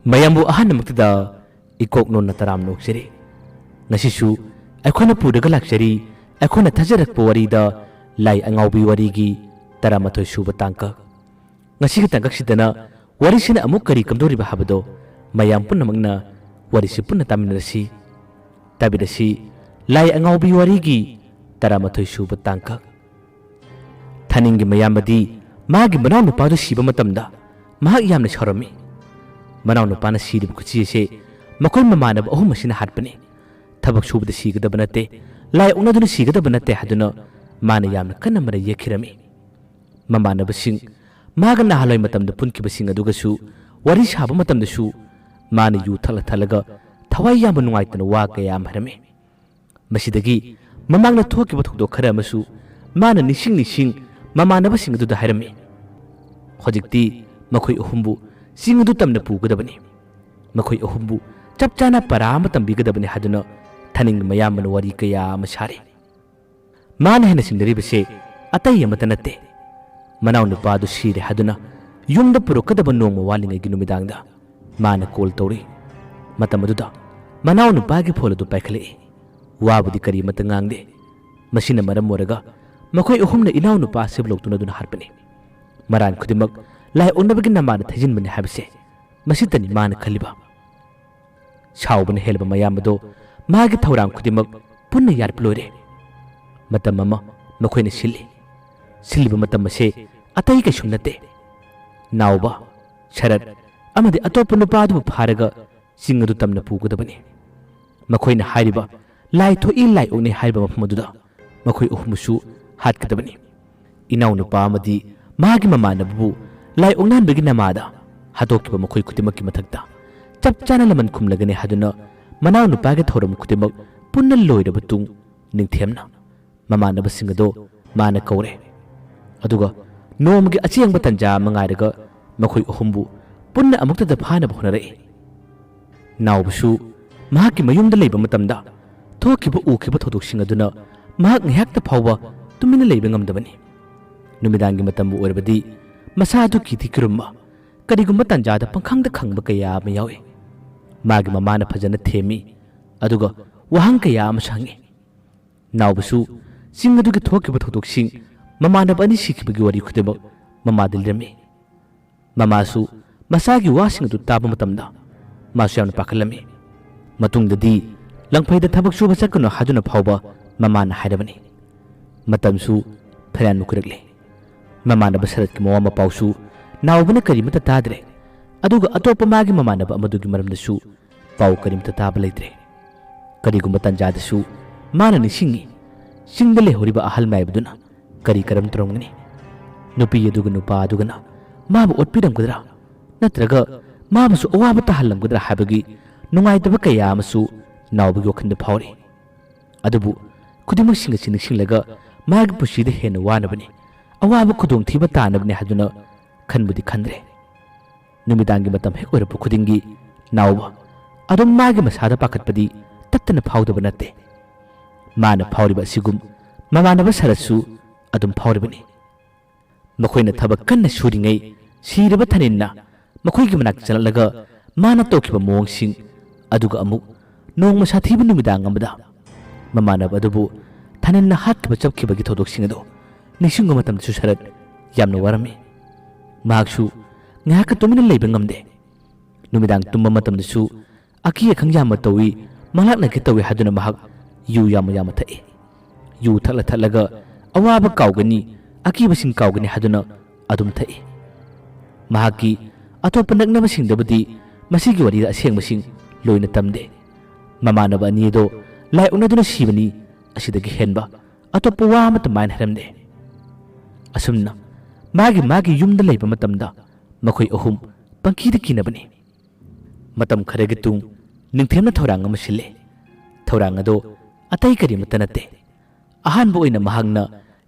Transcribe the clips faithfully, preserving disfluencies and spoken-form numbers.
ꯃꯌꯥꯝꯕꯨ ꯑꯍꯥꯟꯕꯃꯛꯇꯗ ꯏꯀꯣꯛ ꯅꯣꯟꯅ ꯇꯔꯥꯝꯅ ꯑꯣꯛꯆꯔꯤ꯫ ꯉꯁꯤꯁꯨ ꯑꯩꯈꯣꯏꯅ ꯄꯨꯔꯒ ꯂꯥꯛꯆꯔꯤ, ꯑꯩꯈꯣꯏꯅ ꯊꯥꯖꯔꯛꯄ ꯋꯥꯔꯤꯗ ꯂꯥꯏ ꯑꯉꯥꯎꯕꯤ ꯋꯥꯔꯤꯒꯤ ꯇꯔꯥꯃꯥꯊꯣꯏ ꯁꯨꯕ ꯇꯥꯡꯀꯛ꯫ ꯉꯁꯤꯒꯤ ꯇꯥꯡꯀꯛꯁꯤꯗꯅ ꯋꯥꯔꯤꯁꯤꯅ ꯑꯃꯨꯛ ꯀꯔꯤ ꯀꯝꯗꯧꯔꯤꯕ ꯍꯥꯏꯕꯗꯣ ꯃꯌꯥꯝ ꯄꯨꯝꯅꯃꯛꯅ ꯋꯥꯔꯤꯁꯤ ꯄꯨꯟꯅ ꯇꯥꯃꯤꯟꯅꯔꯁꯤ꯫ ꯇꯥꯕꯤꯔꯁꯤ, ꯂꯥꯏ ꯑꯉꯥꯎꯕꯤ ꯋꯥꯔꯤꯒꯤ ꯇꯔꯥꯃꯥꯊꯣꯏ ꯁꯨꯕ ꯇꯥꯡꯀꯛ꯫ ꯊꯥꯅꯤꯡꯒꯤ ꯃꯌꯥꯝꯕꯗꯤ ꯃꯥꯒꯤ ꯃꯅꯥꯎꯅꯨꯄꯥꯗꯨ ꯁꯤꯕ ꯃꯇꯝꯗ ꯃꯍꯥꯛ ꯌꯥꯝꯅ ꯁꯥꯎꯔꯝꯃꯤ꯫ ꯃꯅꯥꯎꯅꯨꯄꯥꯅ ꯁꯤꯔꯤꯕ ꯈꯨꯠꯁꯤ ꯑꯁꯤ ꯃꯈꯣꯏ ꯃꯃꯥꯟꯅꯕ ꯑꯍꯨꯝ ꯑꯁꯤꯅ ꯍꯥꯠꯄꯅꯤ꯫ ꯊꯕꯛ ꯁꯨꯕꯗ ꯁꯤꯒꯗꯕ ꯅꯠꯇꯦ, ꯂꯥꯏ ꯑꯣꯛꯅꯗꯨꯅ ꯁꯤꯒꯗꯕ ꯅꯠꯇꯦ ꯍꯥꯏꯗꯨꯅ ꯃꯥꯅ ꯌꯥꯝꯅ ꯀꯟꯅ ꯃꯔꯩ ꯌꯦꯠꯈꯤꯔꯝꯃꯤ꯫ ꯃꯃꯥꯟꯅꯕꯁꯤꯡ, ꯃꯥꯒ ꯅꯍꯥꯟꯋꯥꯏ ꯃꯇꯝꯗ ꯄꯨꯟꯈꯤꯕꯁꯤꯡ ꯑꯗꯨꯒꯁꯨ ꯋꯥꯔꯤ ꯁꯥꯕ ꯃꯇꯝꯗꯁꯨ ꯃꯥꯅ ꯌꯨ ꯊꯛꯂ ꯊꯛꯂꯒ ꯊꯋꯥꯏ ꯌꯥꯝꯅ ꯅꯨꯡꯉꯥꯏꯇꯅ ꯋꯥ ꯀꯌꯥ ꯑꯃ ꯍꯥꯏꯔꯝꯃꯤ꯫ ꯃꯁꯤꯗꯒꯤ ꯃꯃꯥꯡꯗ ꯊꯣꯛꯈꯤꯕ ꯊꯧꯗꯣꯛ ꯈꯔ ꯑꯃꯁꯨ ꯃꯥꯅ ꯅꯤꯡꯁꯤꯡ ꯅꯤꯡꯁꯤꯡ ꯃꯃꯥꯟꯅꯕꯁꯤꯡ ꯑꯗꯨꯗ ꯍꯥꯏꯔꯝꯃꯤ꯫ ꯍꯧꯖꯤꯛꯇꯤ ꯃꯈꯣꯏ ꯑꯍꯨꯝꯕꯨ ꯆꯤꯡ ꯑꯗꯨ ꯇꯝꯅ ꯄꯨꯒꯗꯕꯅꯤ, ꯃꯈꯣꯏ ꯑꯍꯨꯝꯕꯨ ꯆꯞ ꯆꯥꯅ ꯄꯔꯥ ꯑꯃ ꯇꯝꯕꯤꯒꯗꯕꯅꯤ ꯍꯥꯏꯗꯨꯅ ꯊꯥꯅꯤꯡ ꯃꯌꯥꯝꯕꯅ ꯋꯥꯔꯤ ꯀꯌꯥ ꯑꯃ ꯁꯥꯔꯤ꯫ ꯃꯥꯅ ꯍꯦꯟꯅ ꯆꯤꯡꯅꯔꯤꯕꯁꯦ ꯑꯇꯩ ꯑꯃꯠꯇ ꯅꯠꯇꯦ, ꯃꯅꯥꯎꯅꯨꯄꯥꯗꯨ ꯁꯤꯔꯦ ꯍꯥꯏꯗꯨꯅ ꯌꯨꯝꯗ ꯄꯨꯔꯛꯀꯗꯕ ꯅꯣꯡꯃ ꯋꯥꯠꯂꯤꯉꯩꯒꯤ ꯅꯨꯃꯤꯗꯥꯡꯗ ꯃꯥꯅ ꯀꯣꯜ ꯇꯧꯔꯤ꯫ ꯃꯇꯝ ꯑꯗꯨꯗ ꯃꯅꯥꯎꯅꯨꯄꯥꯒꯤ ꯐꯣꯟ ꯑꯗꯨ ꯄꯥꯏꯈꯠꯂꯛꯏ꯫ ꯋꯥꯕꯨꯗꯤ ꯀꯔꯤꯃꯠꯇ ꯉꯥꯡꯗꯦ꯫ ꯃꯁꯤꯅ ꯃꯔꯝ ꯑꯣꯏꯔꯒ ꯃꯈꯣꯏ ꯑꯍꯨꯝꯅ ꯏꯅꯥꯎꯅꯨꯄꯥ ꯑꯁꯤꯕꯨ ꯂꯧꯇꯨꯅꯗꯨꯅ ꯍꯥꯠꯄꯅꯤ꯫ ꯃꯔꯥꯟ ꯈꯨꯗꯤꯡꯃꯛ ꯂꯥꯏ ꯑꯣꯛꯅꯕꯒꯤ ꯅꯃꯥꯗ ꯊꯩꯖꯤꯟꯕꯅꯤ ꯍꯥꯏꯕꯁꯦ ꯃꯁꯤꯇꯅꯤ ꯃꯥꯅ ꯈꯜꯂꯤꯕ꯫ ꯁꯥꯎꯕꯅ ꯍꯦꯜꯂꯕ ꯃꯌꯥꯝ ꯑꯗꯣ ꯃꯥꯒꯤ ꯊꯧꯔꯥꯡ ꯈꯨꯗꯤꯡꯃꯛ ꯄꯨꯟꯅ ꯌꯥꯠꯄ ꯂꯣꯏꯔꯦ꯫ ꯃꯇꯝ ꯑꯃ ꯃꯈꯣꯏꯅ ꯁꯤꯜꯂꯤ꯫ ꯁꯤꯜꯂꯤꯕ ꯃꯇꯝ ꯑꯁꯦ ꯑꯇꯩ ꯀꯩꯁꯨꯝ ꯅꯠꯇꯦ꯫ ꯅꯥꯎꯕ, ꯁꯔꯠ ꯑꯃꯗꯤ ꯑꯇꯣꯞꯄ ꯅꯨꯄꯥ ꯑꯗꯨꯕꯨ ꯐꯥꯔꯒ ꯆꯤꯡ ꯑꯗꯨ ꯇꯝꯅ ꯄꯨꯒꯗꯕꯅꯤ꯫ ꯃꯈꯣꯏꯅ ꯍꯥꯏꯔꯤꯕ ꯂꯥꯏ ꯊꯣꯛꯏ ꯂꯥꯏ ꯑꯣꯛꯅꯩ ꯍꯥꯏꯔꯤꯕ ꯃꯐꯝ ꯑꯗꯨꯗ ꯃꯈꯣꯏ ꯑꯍꯨꯝꯕꯨꯁꯨ ꯍꯥꯠꯀꯗꯕꯅꯤ꯫ ꯏꯅꯥꯎꯅꯨꯄꯥ ꯑꯃꯗꯤ ꯃꯥꯒꯤ ꯃꯃꯥꯟꯅꯕꯕꯨ ꯂꯥꯏ ꯑꯣꯛꯅꯍꯟꯕꯒꯤ ꯅꯃꯥꯗ ꯍꯥꯠꯇꯣꯛꯈꯤꯕ ꯃꯈꯣꯏ ꯈꯨꯗꯤꯡꯃꯛꯀꯤ ꯃꯊꯛꯇ ꯆꯞ ꯆꯥꯅ ꯂꯃꯟ ꯈꯨꯝꯂꯒꯅꯤ ꯍꯥꯏꯗꯨꯅ ꯃꯅꯥꯎꯅꯨꯄꯥꯒꯤ ꯊꯧꯔꯝ ꯈꯨꯗꯤꯡꯃꯛ ꯄꯨꯟꯅ ꯂꯣꯏꯔꯕ ꯇꯨꯡ ꯅꯤꯡꯊꯦꯝꯅ ꯃꯃꯥꯟꯅꯕꯁꯤꯡ ꯑꯗꯣ ꯃꯥꯅ ꯀꯧꯔꯦ꯫ ꯑꯗꯨꯒ ꯅꯣꯡꯃꯒꯤ ꯑꯆꯦꯡꯕ ꯇꯟꯖꯥ ꯑꯃ ꯉꯥꯏꯔꯒ ꯃꯈꯣꯏ ꯑꯍꯨꯝꯕꯨ ꯄꯨꯟꯅ ꯑꯃꯨꯛꯇꯗ ꯐꯥꯅꯕ ꯍꯣꯠꯅꯔꯛꯏ꯫ ꯅꯥꯎꯕꯁꯨ ꯃꯍꯥꯛꯀꯤ ꯃꯌꯨꯝꯗ ꯂꯩꯕ ꯃꯇꯝꯗ ꯊꯣꯛꯈꯤꯕ ꯎꯈꯤꯕ ꯊꯧꯗꯣꯛꯁꯤꯡ ꯑꯗꯨꯅ ꯃꯍꯥꯛ ꯉꯥꯏꯍꯥꯛꯇ ꯐꯥꯎꯕ ꯇꯨꯃꯤꯟꯅ ꯂꯩꯕ ꯉꯝꯗꯕꯅꯤ꯫ ꯅꯨꯃꯤꯗꯥꯡꯒꯤ ꯃꯇꯝꯕꯨ ꯑꯣꯏꯔꯕꯗꯤ ꯃꯁꯥ ꯑꯗꯨ ꯀꯤꯊꯤ ꯀꯤꯔꯨꯝꯕ, ꯀꯔꯤꯒꯨꯝꯕ ꯇꯥꯟꯖꯥꯗ ꯄꯪꯈꯪꯗ ꯈꯪꯕ ꯀꯌꯥ ꯑꯃ ꯌꯥꯎꯏ꯫ ꯃꯥꯒꯤ ꯃꯃꯥꯅ ꯐꯖꯅ ꯊꯦꯝꯃꯤ, ꯑꯗꯨꯒ ꯋꯥꯍꯪ ꯀꯌꯥ ꯑꯃꯁꯨ ꯍꯪꯉꯤ꯫ ꯅꯥꯎꯕꯁꯨ ꯆꯤꯡ ꯑꯗꯨꯒꯤ ꯊꯣꯛꯈꯤꯕ ꯊꯧꯗꯣꯛꯁꯤꯡ, ꯃꯃꯥꯟꯅꯕ ꯑꯅꯤ ꯁꯤꯈꯤꯕꯒꯤ ꯋꯥꯔꯤ ꯈꯨꯗꯤꯡꯃꯛ ꯃꯃꯥꯗ ꯂꯤꯔꯝꯃꯤ꯫ ꯃꯃꯥꯁꯨ ꯃꯆꯥꯒꯤ ꯋꯥꯁꯤꯡ ꯑꯗꯨ ꯇꯥꯕ ꯃꯇꯝꯗ ꯃꯥꯁꯨ ꯌꯥꯝꯅ ꯄꯥꯈꯠꯂꯝꯃꯤ꯫ ꯃꯇꯨꯡꯗꯗꯤ ꯂꯪꯐꯩꯗ ꯊꯕꯛ ꯁꯨꯕ ꯆꯠꯀꯅꯨ ꯍꯥꯏꯗꯨꯅ ꯐꯥꯎꯕ ꯃꯃꯥꯅ ꯍꯥꯏꯔꯕꯅꯤ꯫ ꯃꯇꯝꯁꯨ ꯐꯅꯌꯥꯝ ꯀꯨꯏꯔꯛꯂꯦ꯫ ꯃꯃꯥꯟꯅꯕ ꯁꯔꯠꯀꯤ ꯃꯋꯥ ꯃꯄꯥꯎꯁꯨ ꯅꯥꯎꯕꯅ ꯀꯔꯤꯃꯠꯇ ꯇꯥꯗ꯭ꯔꯦ꯫ ꯑꯗꯨꯒ ꯑꯇꯣꯞꯄ ꯃꯥꯒꯤ ꯃꯃꯥꯟꯅꯕ ꯑꯃꯗꯨꯒꯤ ꯃꯔꯝꯗꯁꯨ ꯄꯥꯎ ꯀꯔꯤꯃꯠꯇ ꯇꯥꯕ ꯂꯩꯇ꯭ꯔꯦ꯫ ꯀꯔꯤꯒꯨꯝꯕ ꯇꯥꯟꯖꯥꯗꯁꯨ ꯃꯥꯅ ꯅꯤꯡꯁꯤꯡꯏ, ꯆꯤꯡꯗ ꯂꯩꯍꯧꯔꯤꯕ ꯑꯍꯜ ꯃꯥꯏꯕꯗꯨꯅ ꯀꯔꯤ ꯀꯔꯝ ꯇꯧꯔꯝꯒꯅꯤ? ꯅꯨꯄꯤ ꯑꯗꯨꯒ ꯅꯨꯄꯥ ꯑꯗꯨꯒꯅ ꯃꯥꯕꯨ ꯑꯣꯠꯄꯤꯔꯝꯒꯗ꯭ꯔꯥ? ꯅꯠꯇ꯭ꯔꯒ ꯃꯥꯕꯨꯁꯨ ꯑꯋꯥꯕ ꯇꯥꯍꯜꯂꯝꯒꯗ꯭ꯔꯥ ꯍꯥꯏꯕꯒꯤ ꯅꯨꯡꯉꯥꯏꯇꯕ ꯀꯌꯥ ꯑꯃꯁꯨ ꯅꯥꯎꯕꯒꯤ ꯋꯥꯈꯜꯗ ꯐꯥꯎꯔꯤ꯫ ꯑꯗꯨꯕꯨ ꯈꯨꯗꯤꯡꯃꯛꯁꯤꯡ ꯑꯁꯤ ꯅꯤꯡꯁꯤꯡꯂꯒ ꯃꯥꯒꯤ ꯄꯨꯟꯁꯤꯗ ꯍꯦꯟꯅ ꯋꯥꯅꯕꯅꯤ, ꯑꯋꯥꯕ ꯈꯨꯗꯣꯡꯊꯤꯕ ꯇꯥꯅꯕꯅꯤ ꯍꯥꯏꯗꯨꯅ ꯈꯟꯕꯨꯗꯤ ꯈꯟꯗ꯭ꯔꯦ꯫ ꯅꯨꯃꯤꯗꯥꯡꯒꯤ ꯃꯇꯝ ꯍꯦꯛ ꯑꯣꯏꯔꯛꯄ ꯈꯨꯗꯤꯡꯒꯤ ꯅꯥꯎꯕ ꯑꯗꯨꯝ ꯃꯥꯒꯤ ꯃꯁꯥꯗ ꯄꯥꯈꯠꯄꯗꯤ ꯇꯠꯇꯅ ꯐꯥꯎꯗꯕ ꯅꯠꯇꯦ꯫ ꯃꯥꯅ ꯐꯥꯎꯔꯤꯕ ꯑꯁꯤꯒꯨꯝ ꯃꯃꯥꯟꯅꯕ ꯁꯔꯠꯁꯨ ꯑꯗꯨꯝ ꯐꯥꯎꯔꯤꯕꯅꯤ꯫ ꯃꯈꯣꯏꯅ ꯊꯕꯛ ꯀꯟꯅ ꯁꯨꯔꯤꯉꯩ ꯁꯤꯔꯕ ꯊꯅꯤꯟꯅ ꯃꯈꯣꯏꯒꯤ ꯃꯅꯥꯛꯇ ꯆꯪꯂꯛꯂꯒ ꯃꯥꯅ ꯇꯧꯈꯤꯕ ꯃꯑꯣꯡꯁꯤꯡ, ꯑꯗꯨꯒ ꯑꯃꯨꯛ ꯅꯣꯡꯃ ꯁꯥꯊꯤꯕ ꯅꯨꯃꯤꯗꯥꯡ ꯑꯃꯗ ꯃꯃꯥꯟꯅꯕ ꯑꯗꯨꯕꯨ ꯊꯅꯤꯟꯅ ꯍꯥꯠꯈꯤꯕ ꯆꯞꯈꯤꯕꯒꯤ ꯊꯧꯗꯣꯛꯁꯤꯡ ꯑꯗꯨ ꯅꯤꯡꯁꯤꯡꯕ ꯃꯇꯝꯗꯁꯨ ꯁꯔꯠ ꯌꯥꯝꯅ ꯋꯥꯔꯝꯃꯤ꯫ ꯃꯍꯥꯛꯁꯨ ꯉꯥꯏꯍꯥꯛꯀ ꯇꯨꯃꯤꯟꯅ ꯂꯩꯕ ꯉꯝꯗꯦ꯫ ꯅꯨꯃꯤꯗꯥꯡ ꯇꯨꯝꯕ ꯃꯇꯝꯗꯁꯨ ꯑꯀꯤ ꯑꯈꯪ ꯌꯥꯝꯅ ꯇꯧꯏ, ꯃꯪꯂꯥꯛꯅꯒꯦ ꯇꯧꯏ ꯍꯥꯏꯗꯨꯅ ꯃꯍꯥꯛ ꯌꯨ ꯌꯥꯝꯅ ꯌꯥꯝꯅ ꯊꯛꯏ꯫ ꯌꯨ ꯊꯛꯂ ꯊꯛꯂꯒ ꯑꯋꯥꯕ ꯀꯥꯎꯒꯅꯤ, ꯑꯀꯤꯕꯁꯤꯡ ꯀꯥꯎꯒꯅꯤ ꯍꯥꯏꯗꯨꯅ ꯑꯗꯨꯝ ꯊꯛꯏ꯫ ꯃꯍꯥꯛꯀꯤ ꯑꯇꯣꯞꯄ ꯅꯛꯅꯕꯁꯤꯡꯗꯕꯨꯗꯤ ꯃꯁꯤꯒꯤ ꯋꯥꯔꯤꯗ ꯑꯁꯦꯡꯕꯁꯤꯡ ꯂꯣꯏꯅ ꯇꯝꯗꯦ꯫ ꯃꯃꯥꯟꯅꯕ ꯑꯅꯤ ꯑꯗꯣ ꯂꯥꯏ ꯑꯣꯛꯅꯗꯨꯅ ꯁꯤꯕꯅꯤ, ꯑꯁꯤꯗꯒꯤ ꯍꯦꯟꯕ ꯑꯇꯣꯞꯄ ꯋꯥ ꯑꯃꯠꯇ ꯃꯥꯏꯅ ꯍꯥꯏꯔꯝꯗꯦ꯫ ꯑꯁꯨꯝꯅ ꯃꯥꯒꯤ ꯃꯥꯒꯤ ꯌꯨꯝꯗ ꯂꯩꯕ ꯃꯇꯝꯗ ꯃꯈꯣꯏ ꯑꯍꯨꯝ ꯄꯪꯀꯤꯗ ꯀꯤꯅꯕꯅꯤ꯫ ꯃꯇꯝ ꯈꯔꯒꯤ ꯇꯨꯡ ꯅꯤꯡꯊꯦꯝꯅ ꯊꯧꯔꯥꯡ ꯑꯃ ꯁꯤꯜꯂꯦ꯫ ꯊꯧꯔꯥꯡ ꯑꯗꯣ ꯑꯇꯩ ꯀꯔꯤꯃꯠꯇ ꯅꯠꯇꯦ꯫ ꯑꯍꯥꯟꯕ ꯑꯣꯏꯅ ꯃꯍꯥꯛꯅ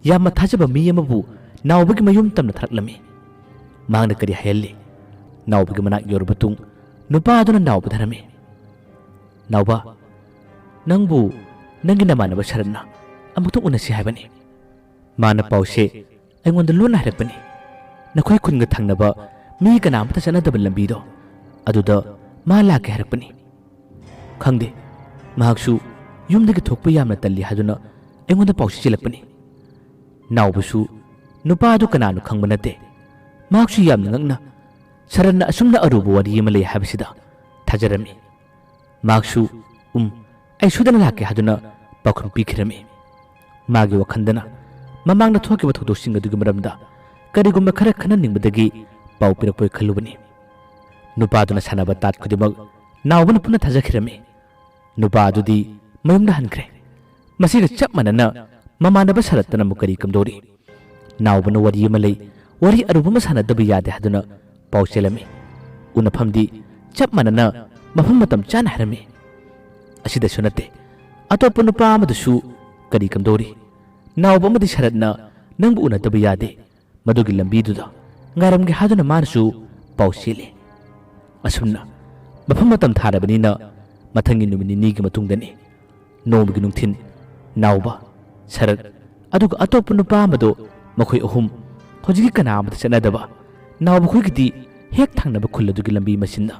ꯌꯥꯝꯅ ꯊꯥꯖꯕ ꯃꯤ ꯑꯃꯕꯨ ꯅꯥꯎꯕꯒꯤ ꯃꯌꯨꯝ ꯇꯝꯅ ꯊꯥꯔꯛꯂꯝꯃꯤ꯫ ꯃꯍꯥꯛꯅ ꯀꯔꯤ ꯍꯥꯏꯍꯜꯂꯤ? ꯅꯥꯎꯕꯒꯤ ꯃꯅꯥꯛ ꯌꯧꯔꯕ ꯇꯨꯡ ꯅꯨꯄꯥ ꯑꯗꯨꯅ ꯅꯥꯎꯕꯗ ꯍꯥꯏꯔꯝꯃꯤ, "ꯅꯥꯎꯕ, ꯅꯪꯕꯨ ꯅꯪꯒꯤ ꯅꯃꯥꯟꯅꯕ ꯁꯔꯠꯅ ꯑꯃꯨꯛꯇꯪ ꯎꯅꯁꯤ ꯍꯥꯏꯕꯅꯤ꯫ ꯃꯥꯅ ꯄꯥꯎꯁꯦ ꯑꯩꯉꯣꯟꯗ ꯂꯣꯟꯅ ꯍꯥꯏꯔꯛꯄꯅꯤ꯫ ꯅꯈꯣꯏ ꯈꯨꯟꯒ ꯊꯪꯅꯕ ꯃꯤ ꯀꯅꯥ ꯑꯃꯠꯇ ꯆꯠꯅꯗꯕ ꯂꯝꯕꯤꯗꯣ, ꯑꯗꯨꯗ ꯃꯥ ꯂꯥꯛꯀꯦ ꯍꯥꯏꯔꯛꯄꯅꯤ꯫ ꯈꯪꯗꯦ, ꯃꯍꯥꯛꯁꯨ ꯌꯨꯝꯗꯒꯤ ꯊꯣꯛꯄ ꯌꯥꯝꯅ ꯇꯜꯂꯤ ꯍꯥꯏꯗꯨꯅ ꯑꯩꯉꯣꯟꯗ ꯄꯥꯎꯁꯤ ꯆꯦꯜꯂꯛꯄꯅꯤ꯫ ꯅꯥꯎꯕꯁꯨ ꯅꯨꯄꯥ ꯑꯗꯨ ꯀꯅꯥꯅꯣ ꯈꯪꯕ ꯅꯠꯇꯦ꯫ ꯃꯍꯥꯛꯁꯨ ꯌꯥꯝꯅ ꯉꯛꯅ ꯁꯔꯠꯅ ꯑꯁꯨꯝꯅ ꯑꯔꯨꯕ ꯋꯥꯔꯤ ꯑꯃ ꯂꯩ ꯍꯥꯏꯕꯁꯤꯗ ꯊꯥꯖꯔꯝꯃꯤ꯫ ꯃꯍꯥꯛꯁꯨ "ꯎꯝ, ꯑꯩ ꯁꯣꯏꯗꯅ ꯂꯥꯛꯀꯦ" ꯍꯥꯏꯗꯨꯅ ꯄꯥꯎꯈꯨꯝ ꯄꯤꯈꯤꯔꯝꯃꯤ꯫ ꯃꯥꯒꯤ ꯋꯥꯈꯜꯗꯅ ꯃꯃꯥꯡꯗ ꯊꯣꯛꯈꯤꯕ ꯊꯧꯗꯣꯛꯁꯤꯡ ꯑꯗꯨꯒꯤ ꯃꯔꯝꯗ ꯀꯔꯤꯒꯨꯝꯕ ꯈꯔ ꯈꯟꯅꯅꯤꯡꯕꯗꯒꯤ ꯄꯥꯎ ꯄꯤꯔꯛꯄꯣꯏ ꯈꯜꯂꯨꯕꯅꯤ꯫ ꯅꯨꯄꯥꯗꯨꯅ ꯁꯥꯟꯅꯕ ꯇꯥꯠ ꯈꯨꯗꯤꯡꯃꯛ ꯅꯥꯎꯕꯅ ꯄꯨꯟꯅ ꯊꯥꯖꯈꯤꯔꯝꯃꯤ꯫ ꯅꯨꯄꯥ ꯑꯗꯨꯗꯤ ꯃꯌꯨꯝꯗ ꯍꯟꯈ꯭ꯔꯦ꯫ ꯃꯁꯤꯒ ꯆꯞ ꯃꯥꯟꯅꯅ ꯃꯃꯥꯟꯅꯕ ꯁꯔꯠꯇꯅ ꯑꯃꯨꯛ ꯀꯔꯤ ꯀꯝꯗꯧꯔꯤ? ꯅꯥꯎꯕꯅ ꯋꯥꯔꯤ ꯑꯃ ꯂꯩ, ꯋꯥꯔꯤ ꯑꯔꯨꯕ ꯑꯃ ꯁꯥꯟꯅꯗꯕ ꯌꯥꯗꯦ ꯍꯥꯏꯗꯨꯅ ꯄꯥꯎ ꯆꯦꯜꯂꯝꯃꯤ꯫ ꯎꯅꯐꯝꯗꯤ ꯆꯞ ꯃꯥꯟꯅꯅ ꯃꯐꯝ ꯃꯇꯝ ꯆꯥꯅ ꯍꯥꯏꯔꯝꯃꯤ꯫ ꯑꯁꯤꯗꯁꯨ ꯅꯠꯇꯦ, ꯑꯇꯣꯞꯄ ꯅꯨꯄꯥ ꯑꯃꯗꯁꯨ ꯀꯔꯤ ꯀꯝꯗꯧꯔꯤ? ꯅꯥꯎꯕ ꯑꯃꯗꯤ ꯁꯔꯠꯅ ꯅꯪꯕꯨ ꯎꯅꯗꯕ ꯌꯥꯗꯦ, ꯃꯗꯨꯒꯤ ꯂꯝꯕꯤꯗꯨꯗ ꯉꯥꯏꯔꯝꯒꯦ ꯍꯥꯏꯗꯨꯅ ꯃꯥꯅꯁꯨ ꯄꯥꯎ ꯆꯦꯜꯂꯤ꯫ ꯑꯁꯨꯝꯅ ꯃꯐꯝ ꯃꯇꯝ ꯊꯥꯔꯕꯅꯤꯅ ꯃꯊꯪꯒꯤ ꯅꯨꯃꯤꯠ ꯅꯤꯅꯤꯒꯤ ꯃꯇꯨꯡꯗꯅꯤ꯫ ꯅꯣꯡꯃꯒꯤ ꯅꯨꯡꯊꯤꯟ ꯅꯥꯎꯕ, ꯁꯔꯠ, ꯑꯗꯨꯒ ꯑꯇꯣꯞꯄ ꯅꯨꯄꯥ ꯑꯃꯗꯣ, ꯃꯈꯣꯏ ꯑꯍꯨꯝ ꯍꯧꯖꯤꯛꯀꯤ ꯀꯅꯥ ꯑꯃꯗ ꯆꯠꯅꯗꯕ ꯅꯥꯎꯕ ꯈꯣꯏꯒꯤꯗꯤ ꯍꯦꯛ ꯊꯪꯅꯕ ꯈꯨꯜ ꯑꯗꯨꯒꯤ ꯂꯝꯕꯤ ꯃꯆꯤꯟꯗ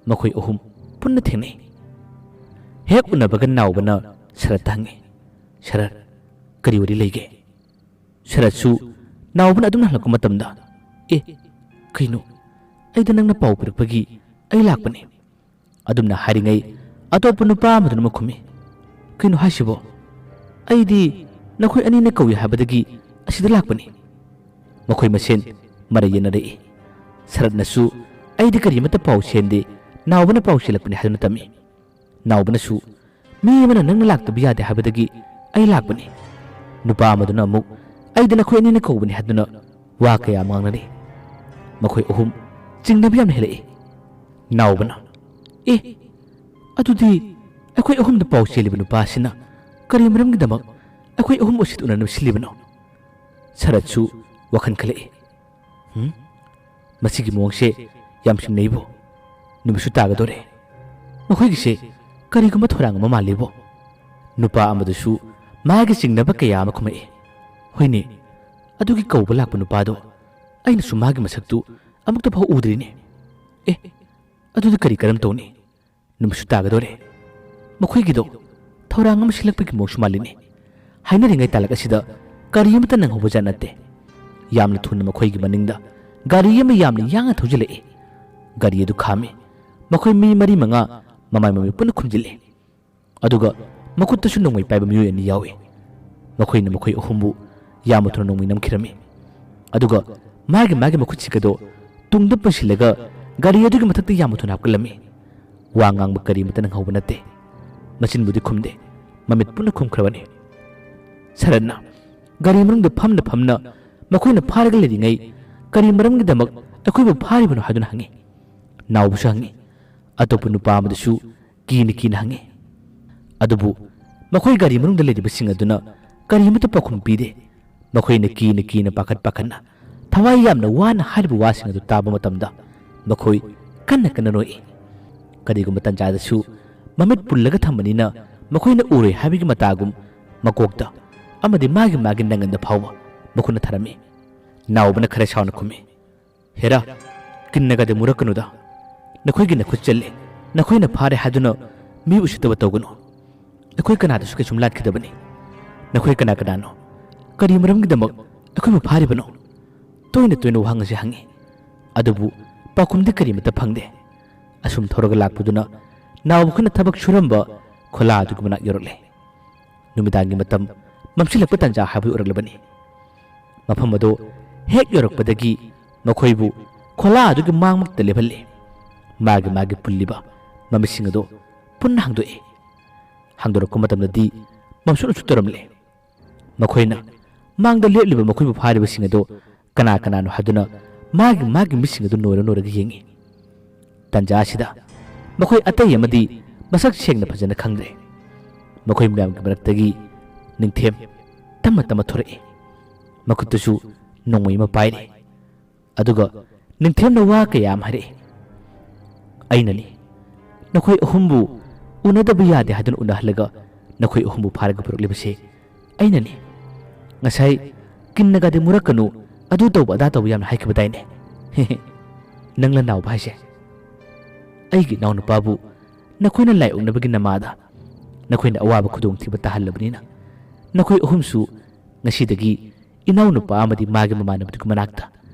ꯃꯈꯣꯏ ꯑꯍꯨꯝ ꯄꯨꯟꯅ ꯊꯦꯡꯅꯩ꯫ ꯍꯦꯛ ꯎꯅꯕꯒ ꯅꯥꯎꯕꯅ ꯁꯔꯠꯇ ꯍꯪꯉꯤ, "ꯁꯔꯠ, ꯀꯔꯤ ꯋꯥꯔꯤ ꯂꯩꯒꯦ?" ꯁꯔꯠꯁꯨ ꯅꯥꯎꯕꯅ ꯑꯗꯨꯝꯅ ꯍꯜꯂꯛꯄ ꯃꯇꯝꯗ, "ꯑꯦ, ꯀꯩꯅꯣ? ꯑꯩꯗ ꯅꯪꯅ ꯄꯥꯎ ꯄꯤꯔꯛꯄꯒꯤ ꯑꯩ ꯂꯥꯛꯄꯅꯤ"꯫ ꯑꯗꯨꯝꯅ ꯍꯥꯏꯔꯤꯉꯩ ꯑꯇꯣꯞꯄ ꯅꯨꯄꯥ ꯑꯃꯗꯨꯅ ꯑꯃꯨꯛ ꯈꯨꯝꯃꯤ, "ꯀꯩꯅꯣ ꯍꯥꯏꯁꯤꯕꯣ? ꯑꯩꯗꯤ ꯅꯈꯣꯏ ꯑꯅꯤꯅ ꯀꯧꯏ ꯍꯥꯏꯕꯗꯒꯤ ꯑꯁꯤꯗ ꯂꯥꯛꯄꯅꯤ"꯫ ꯃꯈꯣꯏ ꯃꯁꯦꯟ ꯃꯔꯩ ꯌꯦꯠꯅꯔꯛꯏ꯫ ꯁꯔꯠꯅꯁꯨ "ꯑꯩꯗꯤ ꯀꯔꯤꯃꯠꯇ ꯄꯥꯎ ꯆꯦꯟꯗꯦ, ꯅꯥꯎꯕꯅ ꯄꯥꯎ ꯆꯦꯜꯂꯛꯄꯅꯤ" ꯍꯥꯏꯗꯨꯅ ꯇꯝꯃꯤ꯫ ꯅꯥꯎꯕꯅꯁꯨ "ꯃꯤ ꯑꯃꯅ ꯅꯪꯅ ꯂꯥꯛꯇꯕ ꯌꯥꯗꯦ ꯍꯥꯏꯕꯗꯒꯤ ꯑꯩ ꯂꯥꯛꯄꯅꯤ"꯫ ꯅꯨꯄꯥ ꯑꯃꯗꯨꯅ ꯑꯃꯨꯛ "ꯑꯩꯗꯤ ꯅꯈꯣꯏ ꯑꯅꯤꯅ ꯀꯧꯕꯅꯤ" ꯍꯥꯏꯗꯨꯅ ꯋꯥ ꯀꯌꯥ ꯑꯃ ꯉꯥꯡꯅꯔꯤ꯫ ꯃꯈꯣꯏ ꯑꯍꯨꯝ ꯆꯤꯡꯅꯕ ꯌꯥꯝꯅ ꯍꯦꯜꯂꯛꯏ꯫ ꯅꯥꯎꯕꯅ, "ꯑꯦ, ꯑꯗꯨꯗꯤ ꯑꯩꯈꯣꯏ ꯑꯍꯨꯝꯗ ꯄꯥꯎ ꯆꯦꯜꯂꯤꯕ ꯅꯨꯄꯥ ꯑꯁꯤꯅ ꯀꯔꯤ ꯃꯔꯝꯒꯤꯗꯃꯛ ꯑꯩꯈꯣꯏ ꯑꯍꯨꯝ ꯎꯁꯤꯠ ꯎꯅꯅꯕ ꯁꯤꯜꯂꯤꯕꯅꯣ?" ꯁꯔꯠꯁꯨ ꯋꯥꯈꯜ ꯈꯜꯂꯛꯏ꯫ "ꯍꯨꯝ? ꯃꯁꯤꯒꯤ ꯃꯑꯣꯡꯁꯦ ꯌꯥꯝ ꯆꯤꯡꯅꯩꯕꯨ꯫ ꯅꯨꯃꯤꯠꯁꯨ ꯇꯥꯒꯗꯧꯔꯦ꯫ ꯃꯈꯣꯏꯒꯤꯁꯦ ꯀꯔꯤꯒꯨꯝꯕ ꯊꯧꯔꯥꯡ ꯑꯃ ꯃꯥꯜꯂꯤꯕꯨ"꯫ ꯅꯨꯄꯥ ꯑꯃꯗꯨꯁꯨ ꯃꯥꯒꯤ ꯆꯤꯡꯅꯕ ꯀꯌꯥ ꯑꯃ ꯈꯨꯝꯃꯛꯏ꯫ "ꯍꯣꯏꯅꯦ, ꯑꯗꯨꯒꯤ ꯀꯧꯕ ꯂꯥꯛꯄ ꯅꯨꯄꯥꯗꯣ ꯑꯩꯅꯁꯨ ꯃꯥꯒꯤ ꯃꯁꯛꯇꯨ ꯑꯃꯨꯛꯇ ꯐꯥꯎ ꯎꯗ꯭ꯔꯤꯅꯦ꯫ ꯑꯦ, ꯑꯗꯨꯗꯤ ꯀꯔꯤ ꯀꯔꯝ ꯇꯧꯅꯤ? ꯅꯨꯃꯤꯠꯁꯨ ꯇꯥꯒꯗꯧꯔꯦ꯫ ꯃꯈꯣꯏꯒꯤꯗꯣ ꯊꯧꯔꯥꯡ ꯑꯃ ꯁꯤꯜꯂꯛꯄꯒꯤ ꯃꯑꯣꯡꯁꯨ ꯃꯥꯜꯂꯤꯅꯦ꯫ ꯍꯥꯏꯅꯔꯤꯉꯩ ꯇꯥꯂꯛ ꯑꯁꯤꯗ ꯒꯥꯔꯤ ꯑꯃꯠꯇ ꯅꯪꯍꯧꯕꯖꯥꯠ ꯅꯠꯇꯦ꯫ ꯌꯥꯝꯅ ꯊꯨꯅ ꯃꯈꯣꯏꯒꯤ ꯃꯅꯤꯡꯗ ꯒꯥꯔꯤ ꯑꯃ ꯌꯥꯝꯅ ꯌꯥꯡꯅ ꯊꯧꯖꯤꯜꯂꯛꯏ꯫ ꯒꯥꯔꯤ ꯑꯗꯨ ꯈꯥꯝꯃꯤ꯫ ꯃꯈꯣꯏ ꯃꯤ ꯃꯔꯤ ꯃꯉꯥ ꯃꯃꯥꯏ ꯃꯃꯤꯠ ꯄꯨꯟꯅ ꯈꯨꯝꯖꯤꯜꯂꯤ꯫ ꯑꯗꯨꯒ ꯃꯈꯨꯠꯇꯁꯨ ꯅꯣꯡꯃꯩ ꯄꯥꯏꯕ ꯃꯤꯑꯣꯏ ꯑꯅꯤ ꯌꯥꯎꯏ꯫ ꯃꯈꯣꯏꯅ ꯃꯈꯣꯏ ꯑꯍꯨꯝꯕꯨ ꯌꯥꯝꯅ ꯊꯨꯅ ꯅꯣꯡꯃꯩ ꯅꯝꯈꯤꯔꯝꯃꯤ꯫ ꯑꯗꯨꯒ ꯃꯥꯒꯤ ꯃꯥꯒꯤ ꯃꯈꯨꯠꯁꯤꯡ ꯑꯗꯨ ꯇꯨꯡꯗ ꯄꯨꯟꯁꯤꯜꯂꯒ ꯒꯥꯔꯤ ꯑꯗꯨꯒꯤ ꯃꯊꯛꯇ ꯌꯥꯝꯅ ꯊꯨꯅ ꯍꯥꯞꯀꯠꯂꯝꯃꯤ꯫ ꯋꯥ ꯉꯥꯡꯕ ꯀꯔꯤꯃꯠꯇ ꯅꯪꯍꯧꯕ ꯅꯠꯇꯦ꯫ ꯃꯆꯤꯟꯕꯨꯗꯤ ꯈꯨꯝꯗꯦ, ꯃꯃꯤꯠ ꯄꯨꯟꯅ ꯈꯨꯝꯈ꯭ꯔꯕꯅꯤ꯫ ꯁꯔꯟꯅ ꯒꯥꯔꯤ ꯃꯅꯨꯡꯗ ꯐꯝꯅ ꯐꯝꯅ ꯃꯈꯣꯏꯅ ꯐꯥꯔꯒ ꯂꯩꯔꯤꯉꯩ ꯀꯔꯤ ꯃꯔꯝꯒꯤꯗꯃꯛ ꯑꯩꯈꯣꯏꯕꯨ ꯐꯥꯔꯤꯕꯅꯣ ꯍꯥꯏꯗꯨꯅ ꯍꯪꯉꯤ꯫ ꯅꯥꯎꯕꯁꯨ ꯍꯪꯉꯤ꯫ ꯑꯇꯣꯞꯄ ꯅꯨꯄꯥ ꯑꯃꯗꯁꯨ ꯀꯤꯅ ꯀꯤꯅ ꯍꯪꯉꯤ꯫ ꯑꯗꯨꯕꯨ ꯃꯈꯣꯏ ꯒꯥꯔꯤ ꯃꯅꯨꯡꯗ ꯂꯩꯔꯤꯕꯁꯤꯡ ꯑꯗꯨꯅ ꯀꯔꯤꯃꯠꯇ ꯄꯥꯎꯈꯨꯝ ꯄꯤꯗꯦ꯫ ꯃꯈꯣꯏꯅ ꯀꯤꯅ ꯀꯤꯅ ꯄꯥꯈꯠ ꯄꯥꯈꯠꯅ ꯊꯋꯥꯏ ꯌꯥꯝꯅ ꯋꯥꯅ ꯍꯥꯏꯔꯤꯕ ꯋꯥꯁꯤꯡ ꯑꯗꯨ ꯇꯥꯕ ꯃꯇꯝꯗ ꯃꯈꯣꯏ ꯀꯟꯅ ꯀꯟꯅ ꯅꯣꯛꯏ꯫ ꯀꯔꯤꯒꯨꯝꯕ ꯇꯟꯖꯥꯗꯁꯨ ꯃꯃꯤꯠ ꯄꯨꯜꯂꯒ ꯊꯝꯕꯅꯤꯅ ꯃꯈꯣꯏꯅ ꯎꯔꯣꯏ ꯍꯥꯏꯕꯒꯤ ꯃꯇꯥꯒꯨꯝ ꯃꯀꯣꯛꯇ ꯑꯃꯗꯤ ꯃꯥꯒꯤ ꯃꯥꯒꯤ ꯅꯪꯒꯟꯗ ꯐꯥꯎꯕ ꯃꯈꯨꯠꯅ ꯊꯥꯔꯝꯃꯤ꯫ ꯅꯥꯎꯕꯅ ꯈꯔ ꯁꯥꯎꯅ ꯈꯨꯝꯃꯤ, "ꯍꯦꯔꯥ, ꯀꯤꯟꯅꯒꯗꯤ ꯃꯨꯔꯛꯀꯅꯨꯗ꯫ ꯅꯈꯣꯏꯒꯤ ꯅꯈꯨꯠ ꯆꯠꯂꯦ, ꯅꯈꯣꯏꯅ ꯐꯥꯔꯦ ꯍꯥꯏꯗꯨꯅ ꯃꯤ ꯎꯁꯤꯠꯇꯕ ꯇꯧꯒꯅꯨ꯫ ꯑꯩꯈꯣꯏ ꯀꯅꯥꯗꯁꯨ ꯀꯩꯁꯨꯝ ꯂꯥꯠꯈꯤꯗꯕꯅꯤ꯫ ꯅꯈꯣꯏ ꯀꯅꯥ ꯀꯅꯥꯅꯣ? ꯀꯔꯤ ꯃꯔꯝꯒꯤꯗꯃꯛ ꯑꯩꯈꯣꯏꯕꯨ ꯐꯥꯔꯤꯕꯅꯣ?" ꯇꯣꯏꯅ ꯇꯣꯏꯅ ꯋꯥꯍꯪ ꯑꯁꯤ ꯍꯪꯉꯤ꯫ ꯑꯗꯨꯕꯨ ꯄꯥꯎꯈꯨꯝꯗꯤ ꯀꯔꯤꯃꯠꯇ ꯐꯪꯗꯦ꯫ ꯑꯁꯨꯝ ꯊꯧꯔꯒ ꯂꯥꯛꯄꯗꯨꯅ ꯅꯥꯎꯕ ꯈꯨꯟꯅ ꯊꯕꯛ ꯁꯨꯔꯝꯕ ꯈꯣꯂꯥ ꯑꯗꯨꯒꯤ ꯃꯅꯥꯛ ꯌꯧꯔꯛꯂꯦ꯫ ꯅꯨꯃꯤꯗꯥꯡꯒꯤ ꯃꯇꯝ ꯃꯝꯁꯤꯜꯂꯛꯄ ꯇꯥꯟꯖꯥ ꯍꯥꯏꯕꯗꯨ ꯑꯣꯏꯔꯛꯂꯕꯅꯤ꯫ ꯃꯐꯝ ꯑꯗꯨ ꯍꯦꯛ ꯌꯧꯔꯛꯄꯗꯒꯤ ꯃꯈꯣꯏꯕꯨ ꯈꯣꯂꯥ ꯑꯗꯨꯒꯤ ꯃꯥꯡꯃꯛꯇ ꯂꯦꯞꯍꯜꯂꯤ꯫ ꯃꯥꯒꯤ ꯃꯥꯒꯤ ꯄꯨꯜꯂꯤꯕ ꯃꯃꯤꯠꯁꯤꯡ ꯑꯗꯨ ꯄꯨꯟꯅ ꯍꯥꯡꯗꯣꯛꯏ꯫ ꯍꯥꯡꯗꯣꯔꯛꯄ ꯃꯇꯝꯗꯗꯤ ꯃꯝꯁꯨꯠ ꯃꯝꯁꯨꯠ ꯇꯧꯔꯝꯂꯦ꯫ ꯃꯈꯣꯏꯅ ꯃꯥꯡꯗ ꯂꯦꯞꯂꯤꯕ ꯃꯈꯣꯏꯕꯨ ꯐꯥꯔꯤꯕꯁꯤꯡ ꯑꯗꯨ ꯀꯅꯥ ꯀꯅꯥꯅꯣ ꯍꯥꯏꯗꯨꯅ ꯃꯥꯒꯤ ꯃꯥꯒꯤ ꯃꯤꯠꯁꯤꯡ ꯑꯗꯨ ꯅꯣꯏꯔ ꯅꯣꯏꯔꯒ ꯌꯦꯡꯉꯤ꯫ ꯇꯟꯖꯥ ꯑꯁꯤꯗ ꯃꯈꯣꯏ ꯑꯇꯩ ꯑꯃꯗꯤ ꯃꯁꯛ ꯁꯦꯡꯅ ꯐꯖꯅ ꯈꯪꯗ꯭ꯔꯦ꯫ ꯃꯈꯣꯏ ꯃꯌꯥꯝꯒꯤ ꯃꯔꯛꯇꯒꯤ ꯅꯤꯡꯊꯦꯝ ꯇꯞꯅ ꯇꯞꯅ ꯊꯣꯔꯛꯏ꯫ ꯃꯈꯨꯠꯇꯨꯁꯨ ꯅꯣꯡꯃꯩ ꯑꯃ ꯄꯥꯏꯔꯤ꯫ ꯑꯗꯨꯒ ꯅꯤꯡꯊꯦꯝꯅ ꯋꯥ ꯀꯌꯥ ꯑꯃ ꯍꯥꯏꯔꯛꯏ꯫ "ꯑꯩꯅꯅꯤ꯫ ꯅꯈꯣꯏ ꯑꯍꯨꯝꯕꯨ ꯎꯅꯗꯕ ꯌꯥꯗꯦ ꯍꯥꯏꯗꯨꯅ ꯎꯅꯍꯜꯂꯒ ꯅꯈꯣꯏ ꯑꯍꯨꯝꯕꯨ ꯐꯥꯔꯒ ꯄꯨꯔꯛꯂꯤꯕꯁꯦ ꯑꯩꯅꯅꯤ꯫ ꯉꯁꯥꯏ ꯀꯤꯟꯅꯒꯗꯤ ꯃꯨꯔꯛꯀꯅꯨ, ꯑꯗꯨ ꯇꯧꯕ ꯑꯗꯥ ꯇꯧꯕ ꯌꯥꯝꯅ ꯍꯥꯏꯈꯤꯕꯗꯥꯏꯅꯦ?" "ꯅꯪꯂ ꯅꯥꯎꯕ ꯍꯥꯏꯁꯦ?" "ꯑꯩꯒꯤ ꯏꯅꯥꯎꯅꯨꯄꯥꯕꯨ ꯅꯈꯣꯏꯅ ꯂꯥꯏ ꯑꯣꯛꯅꯕꯒꯤ ꯅꯃꯥꯗ ꯅꯈꯣꯏꯅ ꯑꯋꯥꯕ ꯈꯨꯗꯣꯡꯊꯤꯕ ꯇꯥꯍꯜꯂꯕꯅꯤꯅ, ꯅꯈꯣꯏ ꯑꯍꯨꯝꯁꯨ ꯉꯁꯤꯗꯒꯤ ꯏꯅꯥꯎꯅꯨꯄꯥ ꯑꯃꯗꯤ ꯃꯥꯒꯤ ꯃꯃꯥꯟꯅꯕꯗꯨꯒꯤ ꯃꯅꯥꯛꯇ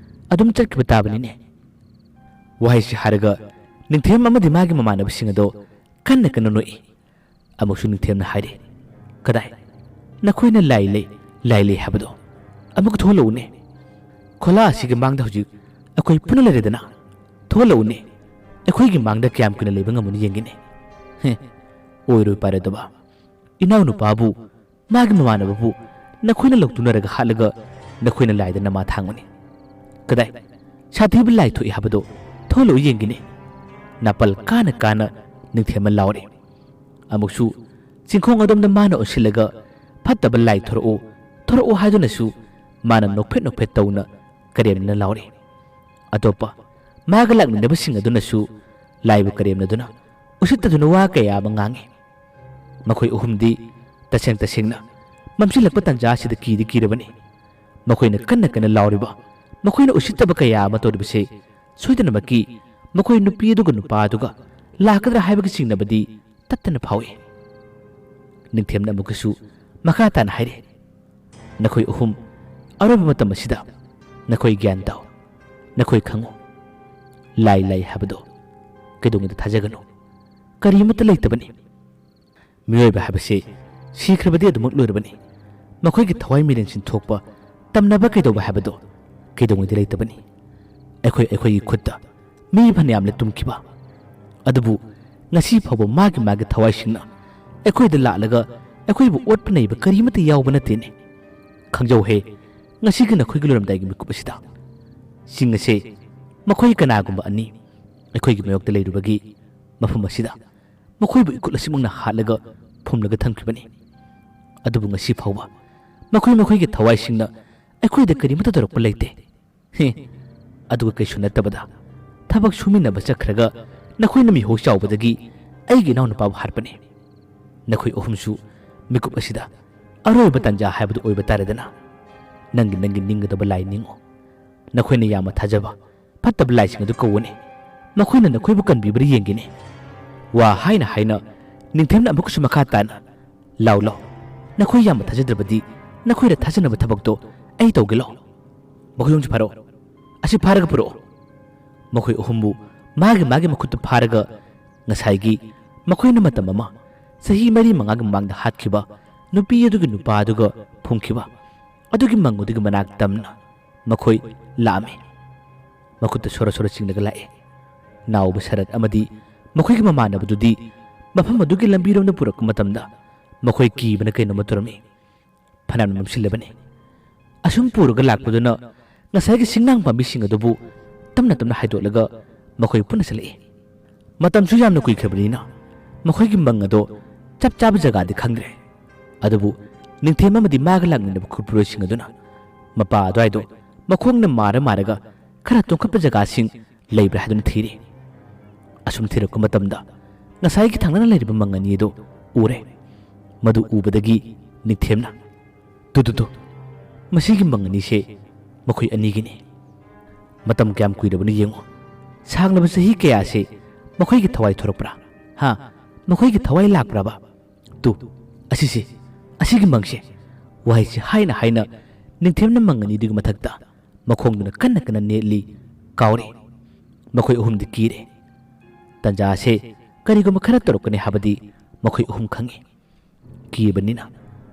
ꯑꯗꯨꯝ ꯆꯠꯈꯤꯕ ꯇꯥꯕꯅꯤꯅꯦ"꯫ ꯋꯥꯍꯩꯁꯤ ꯍꯥꯏꯔꯒ ꯅꯤꯡꯊꯦꯝ ꯑꯃꯗꯤ ꯃꯥꯒꯤ ꯃꯃꯥꯟꯅꯕꯁꯤꯡ ꯑꯗꯣ ꯀꯟꯅ ꯀꯟꯅ ꯅꯣꯛꯏ꯫ ꯑꯃꯨꯛꯁꯨ ꯅꯤꯡꯊꯦꯝꯅ ꯍꯥꯏꯔꯤ, "ꯀꯗꯥꯏ? ꯅꯈꯣꯏꯅ ꯂꯥꯏ ꯂꯩ, ꯂꯥꯏ ꯂꯩ ꯍꯥꯏꯕꯗꯣ ꯑꯃꯨꯛ ꯊꯣꯛꯍꯜꯂꯛꯎꯅꯦ꯫ ꯈꯣꯂꯥ ꯑꯁꯤꯒꯤ ꯃꯥꯡꯗ ꯍꯧꯖꯤꯛ ꯑꯩꯈꯣꯏ ꯄꯨꯟꯅ ꯂꯩꯔꯦꯗꯅ꯫ ꯊꯣꯛꯍꯜꯂꯛꯎꯅꯦ꯫ ꯑꯩꯈꯣꯏꯒꯤ ꯃꯥꯡꯗ ꯀꯌꯥꯝ ꯀꯨꯏꯅ ꯂꯩꯕ ꯉꯝꯃꯨꯅꯤ ꯌꯦꯡꯒꯦꯅꯦ꯫ ꯍꯦ, ꯑꯣꯏꯔꯣꯏ ꯄꯥꯔꯣꯏꯗꯕ꯫ ꯏꯅꯥꯎꯅꯨꯄꯥꯕꯨ, ꯃꯥꯒꯤ ꯃꯃꯥꯟꯅꯕꯕꯨ ꯅꯈꯣꯏꯅ ꯂꯧꯇꯨꯅꯔꯒ ꯍꯥꯠꯂꯒ ꯅꯈꯣꯏꯅ ꯂꯥꯏꯗ ꯅꯃꯥ ꯊꯥꯡꯕꯅꯤ꯫ ꯀꯗꯥꯏ? ꯁꯥꯊꯤꯕ ꯂꯥꯏ ꯊꯣꯛꯏ ꯍꯥꯏꯕꯗꯣ ꯊꯣꯛꯍꯜꯂꯛꯎ ꯌꯦꯡꯒꯦꯅꯦ"꯫ ꯅꯥꯄꯜ ꯀꯥꯅ ꯀꯥꯅ ꯅꯤꯡꯊꯦꯝꯅ ꯂꯥꯎꯔꯤ꯫ ꯑꯃꯨꯛꯁꯨ ꯆꯤꯡꯈꯣꯡ ꯑꯗꯣꯝꯗ ꯃꯥꯅ ꯑꯣꯟꯁꯤꯜꯂꯒ, "ꯐꯠꯇꯕ ꯂꯥꯏ ꯊꯣꯔꯛꯎ, ꯊꯣꯔꯛꯎ" ꯍꯥꯏꯗꯨꯅꯁꯨ ꯃꯥꯅ ꯅꯣꯛꯐꯦꯠ ꯅꯣꯛꯐꯦꯠ ꯇꯧꯅ ꯀꯔꯦꯝꯅ ꯂꯥꯎꯔꯤ꯫ ꯑꯇꯣꯞꯄ ꯃꯥꯒ ꯂꯥꯛꯃꯤꯟꯅꯕꯁꯤꯡ ꯑꯗꯨꯅꯁꯨ ꯂꯥꯏꯕꯨ ꯀꯔꯦꯝꯅꯗꯨꯅ, ꯎꯁꯤꯠꯇꯗꯨꯅ ꯋꯥ ꯀꯌꯥ ꯑꯃ ꯉꯥꯡꯏ꯫ ꯃꯈꯣꯏ ꯑꯍꯨꯝꯗꯤ ꯇꯁꯦꯡ ꯇꯁꯦꯡꯅ ꯃꯝꯁꯤꯜꯂꯛꯄ ꯇꯥꯟꯖꯥ ꯑꯁꯤꯗ ꯀꯤꯗꯤ ꯀꯤꯔꯕꯅꯤ꯫ ꯃꯈꯣꯏꯅ ꯀꯟꯅ ꯀꯟꯅ ꯂꯥꯎꯔꯤꯕ, ꯃꯈꯣꯏꯅ ꯎꯁꯤꯠꯇꯕ ꯀꯌꯥ ꯑꯃ ꯇꯧꯔꯤꯕꯁꯦ ꯁꯣꯏꯗꯅꯃꯛꯀꯤ ꯃꯈꯣꯏ ꯅꯨꯄꯤ ꯑꯗꯨꯒ ꯅꯨꯄꯥ ꯑꯗꯨꯒ ꯂꯥꯛꯀꯗ꯭ꯔꯥ ꯍꯥꯏꯕꯒꯤ ꯆꯤꯡꯅꯕꯗꯤ ꯇꯠꯇꯅ ꯐꯥꯎꯏ꯫ ꯅꯤꯡꯊꯦꯝꯅ ꯑꯃꯨꯛꯀꯁꯨ ꯃꯈꯥ ꯇꯥꯅ ꯍꯥꯏꯔꯤ, "ꯅꯈꯣꯏ ꯑꯍꯨꯝ ꯑꯔꯣꯏꯕ ꯃꯇꯝ ꯑꯁꯤꯗ ꯅꯈꯣꯏ ꯒ꯭ꯌꯥꯟ ꯇꯥꯎ, ꯅꯈꯣꯏ ꯈꯪꯉꯨ꯫ ꯂꯥꯏ ꯂꯩ ꯍꯥꯏꯕꯗꯣ ꯀꯩꯗꯧꯉꯩꯗ ꯊꯥꯖꯒꯅꯨ꯫ ꯀꯔꯤꯃꯠꯇ ꯂꯩꯇꯕꯅꯤ꯫ ꯃꯤꯑꯣꯏꯕ ꯍꯥꯏꯕꯁꯤ ꯁꯤꯈ꯭ꯔꯕꯗꯤ ꯑꯗꯨꯃꯛ ꯂꯣꯏꯔꯕꯅꯤ꯫ ꯃꯈꯣꯏꯒꯤ ꯊꯋꯥꯏ ꯃꯤꯔꯦꯟꯁꯤꯟ ꯊꯣꯛꯄ, ꯇꯝꯅꯕ ꯀꯩꯗꯧꯕ ꯍꯥꯏꯕꯗꯣ ꯀꯩꯗꯧꯉꯩꯗ ꯂꯩꯇꯕꯅꯤ꯫ ꯑꯩꯈꯣꯏ ꯑꯩꯈꯣꯏꯒꯤ ꯈꯨꯠꯇ ꯃꯤ ꯐꯅꯌꯥꯝꯅ ꯇꯨꯝꯈꯤꯕ, ꯑꯗꯨꯕꯨ ꯉꯁꯤ ꯐꯥꯎꯕ ꯃꯥꯒꯤ ꯃꯥꯒꯤ ꯊꯋꯥꯏꯁꯤꯡꯅ ꯑꯩꯈꯣꯏꯗ ꯂꯥꯛꯂꯒ ꯑꯩꯈꯣꯏꯕꯨ ꯑꯣꯠꯄ ꯅꯩꯕ ꯀꯔꯤꯃꯠꯇ ꯌꯥꯎꯕ ꯅꯠꯇꯦꯅꯦ꯫ ꯈꯪꯖꯧꯍꯦ, ꯉꯁꯤꯒꯤ ꯅꯈꯣꯏꯒꯤ ꯂꯣꯏꯔꯝꯗꯥꯏꯒꯤ ꯃꯤꯀꯨꯞ ꯑꯁꯤꯗ ꯆꯤꯡ ꯑꯁꯦ ꯃꯈꯣꯏ ꯀꯅꯥꯒꯨꯝꯕ ꯑꯅꯤ ꯑꯩꯈꯣꯏꯒꯤ ꯃꯥꯌꯣꯛꯇ ꯂꯩꯔꯨꯕꯒꯤ ꯃꯐꯝ ꯑꯁꯤꯗ ꯃꯈꯣꯏꯕꯨ ꯏꯈꯨꯠ ꯑꯁꯤꯃꯛꯅ ꯍꯥꯠꯂꯒ ꯐꯨꯝꯂꯒ ꯊꯝꯈꯤꯕꯅꯤ꯫ ꯑꯗꯨꯕꯨ ꯉꯁꯤ ꯐꯥꯎꯕ ꯃꯈꯣꯏ ꯃꯈꯣꯏꯒꯤ ꯊꯋꯥꯏꯁꯤꯡꯅ ꯑꯩꯈꯣꯏꯗ ꯀꯔꯤꯃꯠꯇ ꯇꯧꯔꯛꯄ ꯂꯩꯇꯦ꯫ ꯍꯦ, ꯑꯗꯨꯒ ꯀꯩꯁꯨ ꯅꯠꯇꯕꯗ ꯊꯕꯛ ꯁꯨꯃꯤꯟꯅꯕ ꯆꯠꯈ꯭ꯔꯒ ꯅꯈꯣꯏꯅ ꯃꯤꯍꯧ ꯆꯥꯎꯕꯗꯒꯤ ꯑꯩꯒꯤ ꯏꯅꯥꯎꯅꯨꯄꯥꯕꯨ ꯍꯥꯠꯄꯅꯤ꯫ ꯅꯈꯣꯏ ꯑꯍꯨꯝꯁꯨ ꯃꯤꯀꯨꯞ ꯑꯁꯤꯗ ꯑꯔꯣꯏꯕ ꯇꯥꯟꯖꯥ ꯍꯥꯏꯕꯗꯨ ꯑꯣꯏꯕ ꯇꯥꯔꯦꯗꯅ꯫ ꯅꯪꯒꯤ ꯅꯪꯒꯤ ꯅꯤꯡꯒꯗꯕ ꯂꯥꯏ ꯅꯤꯡꯉꯨ꯫ ꯅꯈꯣꯏꯅ ꯌꯥꯝꯅ ꯊꯥꯖꯕ ꯐꯠꯇꯕ ꯂꯥꯏꯁꯤꯡ ꯑꯗꯨ ꯀꯧꯒꯅꯤ꯫ ꯃꯈꯣꯏꯅ ꯅꯈꯣꯏꯕꯨ ꯀꯟꯕꯤꯕ꯭ꯔꯥ ꯌꯦꯡꯒꯅꯤ꯫ ꯋꯥ ꯍꯥꯏꯅ ꯍꯥꯏꯅ ꯅꯤꯡꯊꯦꯝꯅ ꯑꯃꯨꯛꯀꯁꯨ ꯃꯈꯥ ꯇꯥꯅ, "ꯂꯥꯎ, ꯂꯥꯎ, ꯅꯈꯣꯏ ꯌꯥꯝꯅ ꯊꯥꯖꯗ꯭ꯔꯕꯗꯤ ꯅꯈꯣꯏꯅ ꯊꯥꯖꯅꯕ ꯊꯕꯛꯇꯣ ꯑꯩ ꯇꯧꯒꯦ, ꯂꯥꯎ꯫ ꯃꯈꯣꯏ ꯑꯍꯨꯝꯁꯤ ꯐꯥꯔꯛꯑꯣ꯫ ꯑꯁꯤ ꯐꯥꯔꯒ ꯄꯨꯔꯛꯑꯣ꯫" ꯃꯈꯣꯏ ꯑꯍꯨꯝꯕꯨ ꯃꯥꯒꯤ ꯃꯥꯒꯤ ꯃꯈꯨꯠꯇ ꯐꯥꯔꯒ ꯉꯁꯥꯏꯒꯤ ꯃꯈꯣꯏꯅ ꯃꯇꯝ ꯑꯃ ꯆꯍꯤ ꯃꯔꯤ ꯃꯉꯥꯒꯤ ꯃꯃꯥꯡꯗ ꯍꯥꯠꯈꯤꯕ ꯅꯨꯄꯤ ꯑꯗꯨꯒꯤ ꯅꯨꯄꯥ ꯑꯗꯨꯒ ꯐꯨꯝꯈꯤꯕ ꯑꯗꯨꯒꯤ ꯃꯪ ꯑꯗꯨꯒꯤ ꯃꯅꯥꯛ ꯇꯝꯅ ꯃꯈꯣꯏ ꯂꯥꯛꯑꯝꯃꯤ꯫ ꯃꯈꯨꯠꯇ ꯁꯣꯔ ꯁꯣꯔ ꯆꯤꯡꯂꯒ ꯂꯥꯛꯏ꯫ ꯅꯥꯎꯕ ꯁꯔꯠ ꯑꯃꯗꯤ ꯃꯈꯣꯏꯒꯤ ꯃꯃꯥꯟꯅꯕꯗꯨꯗꯤ ꯃꯐꯝ ꯑꯗꯨꯒꯤ ꯂꯝꯕꯤꯔꯣꯝꯗ ꯄꯨꯔꯛꯄ ꯃꯇꯝꯗ ꯃꯈꯣꯏ ꯀꯤꯕꯅ ꯀꯩꯅꯣꯝꯃ ꯇꯧꯔꯝꯃꯤ꯫ ꯐꯅꯌꯥꯝꯅ ꯅꯝꯁꯤꯜꯂꯕꯅꯤ꯫ ꯑꯁꯨꯝ ꯄꯨꯔꯒ ꯂꯥꯛꯄꯗꯨꯅ ꯉꯁꯥꯏꯒꯤ ꯁꯤꯡꯅꯥꯡ ꯄꯥꯝꯕꯤꯁꯤꯡ ꯑꯗꯨꯕꯨ ꯇꯞꯅ ꯇꯞꯅ ꯍꯥꯏꯗꯣꯛꯂꯒ ꯃꯈꯣꯏ ꯄꯨꯟꯅ ꯆꯠꯂꯛꯏ꯫ ꯃꯇꯝꯁꯨ ꯌꯥꯝꯅ ꯀꯨꯏꯈ꯭ꯔꯕꯅꯤꯅ ꯃꯈꯣꯏꯒꯤ ꯃꯪ ꯑꯗꯣ ꯆꯞ ꯆꯥꯕ ꯖꯒꯥꯗꯤ ꯈꯪꯗ꯭ꯔꯦ꯫ ꯑꯗꯨꯕꯨ ꯅꯤꯡꯊꯦꯝ ꯑꯃꯗꯤ ꯃꯥꯒ ꯂꯥꯛꯃꯤꯟꯅꯕ ꯈꯨꯠꯄꯨꯔꯣꯏꯁꯤꯡ ꯑꯗꯨꯅ ꯃꯄꯥ ꯑꯗꯨꯋꯥꯏꯗꯣ ꯃꯈꯣꯡꯅ ꯃꯥꯔ ꯃꯥꯔꯒ ꯈꯔ ꯇꯣꯡꯈꯠꯄ ꯖꯒꯥꯁꯤꯡ ꯂꯩꯕ꯭ꯔꯥ ꯍꯥꯏꯗꯨꯅ ꯊꯤꯔꯤ꯫ ꯑꯁꯨꯝ ꯊꯤꯔꯛꯄ ꯃꯇꯝꯗ ꯉꯁꯥꯏꯒꯤ ꯊꯪꯅꯅ ꯂꯩꯔꯤꯕ ꯃꯪ ꯑꯅꯤ ꯑꯗꯨ ꯎꯔꯦ꯫ ꯃꯗꯨ ꯎꯕꯗꯒꯤ ꯅꯤꯡꯊꯦꯝꯅ, "ꯇꯨ, ꯇꯨ, ꯇꯨ, ꯃꯁꯤꯒꯤ ꯃꯪ ꯑꯅꯤꯁꯦ ꯃꯈꯣꯏ ꯑꯅꯤꯒꯤꯅꯤ꯫ ꯃꯇꯝ ꯀꯌꯥꯝ ꯀꯨꯏꯔꯕꯅꯣ ꯌꯦꯡꯉꯨ꯫ ꯁꯥꯡꯂꯕ ꯆꯍꯤ ꯀꯌꯥꯁꯦ ꯃꯈꯣꯏꯒꯤ ꯊꯋꯥꯏ ꯊꯣꯔꯛꯄ꯭ꯔꯥ? ꯍꯥ? ꯃꯈꯣꯏꯒꯤ ꯊꯋꯥꯏ ꯂꯥꯛꯄ꯭ꯔꯕ? ꯇꯨ, ꯑꯁꯤꯁꯦ, ꯑꯁꯤꯒꯤ ꯃꯪꯁꯦ꯫" ꯋꯥꯍꯩꯁꯦ ꯍꯥꯏꯅ ꯍꯥꯏꯅ ꯅꯤꯡꯊꯦꯝꯅ ꯃꯪ ꯑꯅꯤꯗꯨꯒꯤ ꯃꯊꯛꯇ ꯃꯈꯣꯡꯗꯨꯅ ꯀꯟꯅ ꯀꯟꯅ ꯅꯦꯠꯂꯤ, ꯀꯥꯎꯔꯤ꯫ ꯃꯈꯣꯏ ꯑꯍꯨꯝꯗꯤ ꯀꯤꯔꯦ꯫ ꯇꯟꯖꯥꯁꯦ ꯀꯔꯤꯒꯨꯝꯕ ꯈꯔ ꯇꯧꯔꯛꯀꯅꯤ ꯍꯥꯏꯕꯗꯤ ꯃꯈꯣꯏ ꯑꯍꯨꯝ ꯈꯪꯏ꯫ ꯀꯤꯕꯅꯤꯅ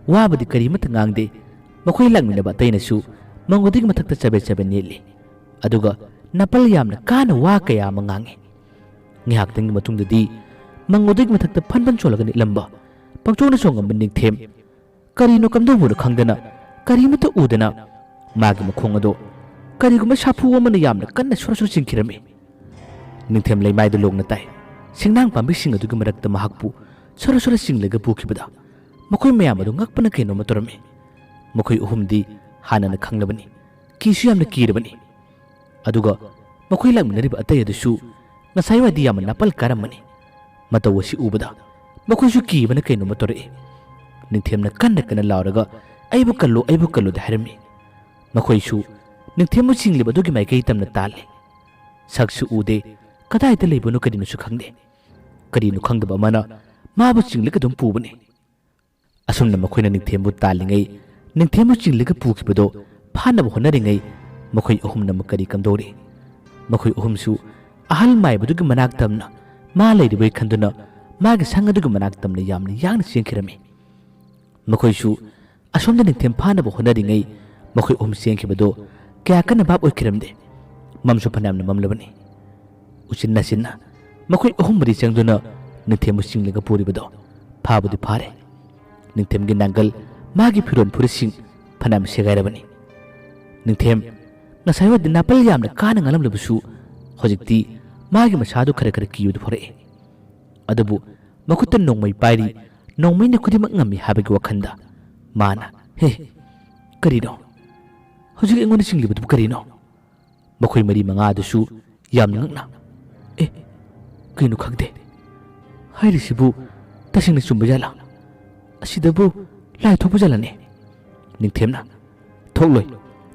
ꯋꯥꯕꯗꯤ ꯀꯔꯤꯃꯠꯇ ꯉꯥꯡꯗꯦ꯫ ꯃꯈꯣꯏ ꯂꯥꯛꯃꯤꯟꯅꯕ ꯑꯇꯩꯅꯁꯨ ꯃꯪꯒꯣꯗꯒꯤ ꯃꯊꯛꯇ ꯆꯕꯦꯠ ꯆꯕꯦꯠ ꯅꯦꯠꯂꯤ꯫ ꯑꯗꯨꯒ ꯅꯥꯄꯜ ꯌꯥꯝꯅ ꯀꯥꯅ ꯋꯥ ꯀꯌꯥ ꯑꯃ ꯉꯥꯡꯏ꯫ ꯉꯥꯏꯍꯥꯛꯇꯪꯒꯤ ꯃꯇꯨꯡꯗꯗꯤ ꯃꯪꯒꯣꯗꯒꯤ ꯃꯊꯛꯇ ꯐꯟ ꯐꯟ ꯆꯣꯡꯂꯒ ꯅꯤꯛꯂꯝꯕ ꯄꯪꯆꯣꯡꯗ ꯆꯣꯡꯉꯝꯕ ꯅꯤꯡꯊꯦꯝ ꯀꯔꯤꯅꯣ ꯀꯝꯗꯧꯕꯅꯣ ꯈꯪꯗꯅ ꯀꯔꯤꯃꯠꯇ ꯎꯗꯅ ꯃꯥꯒꯤ ꯃꯈꯣꯡ ꯑꯗꯣ ꯀꯔꯤꯒꯨꯝꯕ ꯁꯥꯐꯨ ꯑꯃꯅ ꯌꯥꯝꯅ ꯀꯟꯅ ꯁꯣꯔ ꯁꯣꯔ ꯆꯤꯡꯈꯤꯔꯝꯃꯤ꯫ ꯅꯤꯡꯊꯦꯝ ꯂꯩꯃꯥꯏꯗ ꯂꯣꯡꯅ ꯇꯥꯏ꯫ ꯁꯤꯡꯅꯥꯡ ꯄꯥꯝꯕꯤꯁꯤꯡ ꯑꯗꯨꯒꯤ ꯃꯔꯛꯇ ꯃꯍꯥꯛꯄꯨ ꯁꯣꯔ ꯁꯣꯔ ꯆꯤꯡꯂꯒ ꯄꯨꯈꯤꯕꯗ ꯃꯈꯣꯏ ꯃꯌꯥꯝ ꯑꯗꯨ ꯉꯛꯄꯅ ꯀꯩꯅꯣꯝꯃ ꯇꯧꯔꯝꯃꯤ꯫ ꯃꯈꯣꯏ ꯑꯍꯨꯝꯗꯤ ꯍꯥꯟꯅꯅ ꯈꯪꯂꯕꯅꯤ꯫ ꯀꯤꯁꯨ ꯌꯥꯝꯅ ꯀꯤꯔꯕꯅꯤ꯫ ꯑꯗꯨꯒ ꯃꯈꯣꯏ ꯂꯥꯛꯃꯤꯟꯅꯔꯤꯕ ꯑꯇꯩ ꯑꯗꯨꯁꯨ ꯉꯁꯥꯏꯋꯥꯏꯗꯤ ꯌꯥꯝꯅ ꯅꯥꯄꯜ ꯀꯥꯔꯝꯕꯅꯤ꯫ ꯃꯇꯧ ꯑꯁꯤ ꯎꯕꯗ ꯃꯈꯣꯏꯁꯨ ꯀꯤꯕꯅ ꯀꯩꯅꯣꯝꯃ ꯇꯧꯔꯛꯏ꯫ ꯅꯤꯡꯊꯦꯝꯅ ꯀꯟꯅ ꯀꯟꯅ ꯂꯥꯎꯔꯒ, "ꯑꯩꯕꯨ ꯀꯜꯂꯨ, ꯑꯩꯕꯨ ꯀꯜꯂꯨꯗꯤ" ꯍꯥꯏꯔꯝꯃꯤ꯫ ꯃꯈꯣꯏꯁꯨ ꯅꯤꯡꯊꯦꯝꯕꯨ ꯆꯤꯡꯂꯤꯕ ꯑꯗꯨꯒꯤ ꯃꯥꯏꯀꯩ ꯇꯝꯅ ꯇꯥꯜꯂꯤ꯫ ꯁꯛꯁꯨ ꯎꯗꯦ, ꯀꯗꯥꯏꯗ ꯂꯩꯕꯅꯣ ꯀꯔꯤꯅꯣꯁꯨ ꯈꯪꯗꯦ꯫ ꯀꯔꯤꯅꯣ ꯈꯪꯗꯕ ꯑꯃꯅ ꯃꯥꯕꯨ ꯆꯤꯡꯂꯒ ꯑꯗꯨꯝ ꯄꯨꯕꯅꯤ꯫ ꯑꯁꯨꯝꯅ ꯃꯈꯣꯏꯅ ꯅꯤꯡꯊꯦꯝꯕꯨ ꯇꯥꯜꯂꯤꯉꯩ, ꯅꯤꯡꯊꯦꯝꯕꯨ ꯆꯤꯡꯂꯒ ꯄꯨꯈꯤꯕꯗꯣ ꯐꯥꯅꯕ ꯍꯣꯠꯅꯔꯤꯉꯩ, ꯃꯈꯣꯏ ꯑꯍꯨꯝꯅ ꯑꯃꯨꯛ ꯀꯔꯤ ꯀꯝꯗꯧꯔꯤ? ꯃꯈꯣꯏ ꯑꯍꯨꯝꯁꯨ ꯑꯍꯜ ꯃꯥꯏꯕꯗꯨꯒꯤ ꯃꯅꯥꯛ ꯇꯝꯅ ꯃꯥ ꯂꯩꯔꯤꯕꯣꯏ ꯈꯟꯗꯨꯅ ꯃꯥꯒꯤ ꯁꯪ ꯑꯗꯨꯒꯤ ꯃꯅꯥꯛ ꯇꯝꯅ ꯌꯥꯝꯅ ꯌꯥꯡꯅ ꯆꯦꯟꯈꯤꯔꯝꯃꯤ꯫ ꯃꯈꯣꯏꯁꯨ ꯑꯁꯣꯝꯗ ꯅꯤꯡꯊꯦꯝ ꯐꯥꯅꯕ ꯍꯣꯠꯅꯔꯤꯉꯩ, ꯃꯈꯣꯏ ꯑꯍꯨꯝ ꯆꯦꯟꯈꯤꯕꯗꯣ ꯀꯌꯥ ꯀꯟꯅ ꯚꯥꯞ ꯑꯣꯏꯈꯤꯔꯝꯗꯦ꯫ ꯃꯝꯁꯨ ꯐꯅꯌꯥꯝꯅ ꯃꯝꯂꯕꯅꯤ꯫ ꯎꯆꯤꯟ ꯅꯥꯆꯤꯟꯅ ꯃꯈꯣꯏ ꯑꯍꯨꯝ ꯃꯔꯤ ꯆꯪꯗꯨꯅ ꯅꯤꯡꯊꯦꯝꯕꯨ ꯆꯤꯡꯂꯒ ꯄꯨꯔꯤꯕꯗꯣ ꯐꯥꯕꯨꯗꯤ ꯐꯥꯔꯦ꯫ ꯅꯤꯡꯊꯦꯝꯒꯤ ꯅꯥꯡꯒꯜ, ꯃꯥꯒꯤ ꯐꯤꯔꯣꯟ ꯐꯨꯔꯤꯠꯁꯤꯡ ꯐꯅꯌꯥꯝ ꯁꯦꯒꯥꯏꯔꯕꯅꯤ꯫ ꯅꯤꯡꯊꯦꯝ ꯉꯁꯥꯏꯋꯥꯏꯗꯤ ꯅꯥꯄꯜ ꯌꯥꯝꯅ ꯀꯥꯅ ꯉꯥꯡꯂꯝꯂꯕꯁꯨ, ꯍꯧꯖꯤꯛꯇꯤ ꯃꯥꯒꯤ ꯃꯁꯥꯗꯨ ꯈꯔ ꯈꯔ ꯀꯤꯕꯗꯨ ꯐꯥꯎꯔꯛꯑꯦ꯫ ꯑꯗꯨꯕꯨ ꯃꯈꯨꯠꯇ ꯅꯣꯡꯃꯩ ꯄꯥꯏꯔꯤ, ꯅꯣꯡꯃꯩꯅ ꯈꯨꯗꯤꯡꯃꯛ ꯉꯝꯃꯤ ꯍꯥꯏꯕꯒꯤ ꯋꯥꯈꯜꯗ ꯃꯥꯅ, "ꯍꯦ, ꯀꯔꯤꯅꯣ? ꯍꯧꯖꯤꯛ ꯑꯩꯉꯣꯟꯗ ꯆꯤꯡꯂꯤꯕꯗꯨꯕꯨ ꯀꯔꯤꯅꯣ?" ꯃꯈꯣꯏ ꯃꯔꯤ ꯃꯉꯥ ꯑꯗꯨꯁꯨ ꯌꯥꯝꯅ ꯉꯛꯅ, "ꯑꯦ, ꯀꯩꯅꯣ ꯈꯪꯗꯦ꯫ ꯍꯥꯏꯔꯤꯁꯤꯕꯨ ꯇꯁꯦꯡꯅ ꯆꯨꯝꯕ ꯖꯥꯠꯂꯥ? ꯑꯁꯤꯗꯕꯨ ꯂꯥꯏ ꯊꯣꯛꯄ ꯖꯥꯠꯂꯅꯦ?" ꯅꯤꯡꯊꯦꯝꯅ, "ꯊꯣꯛꯂꯣꯏ꯫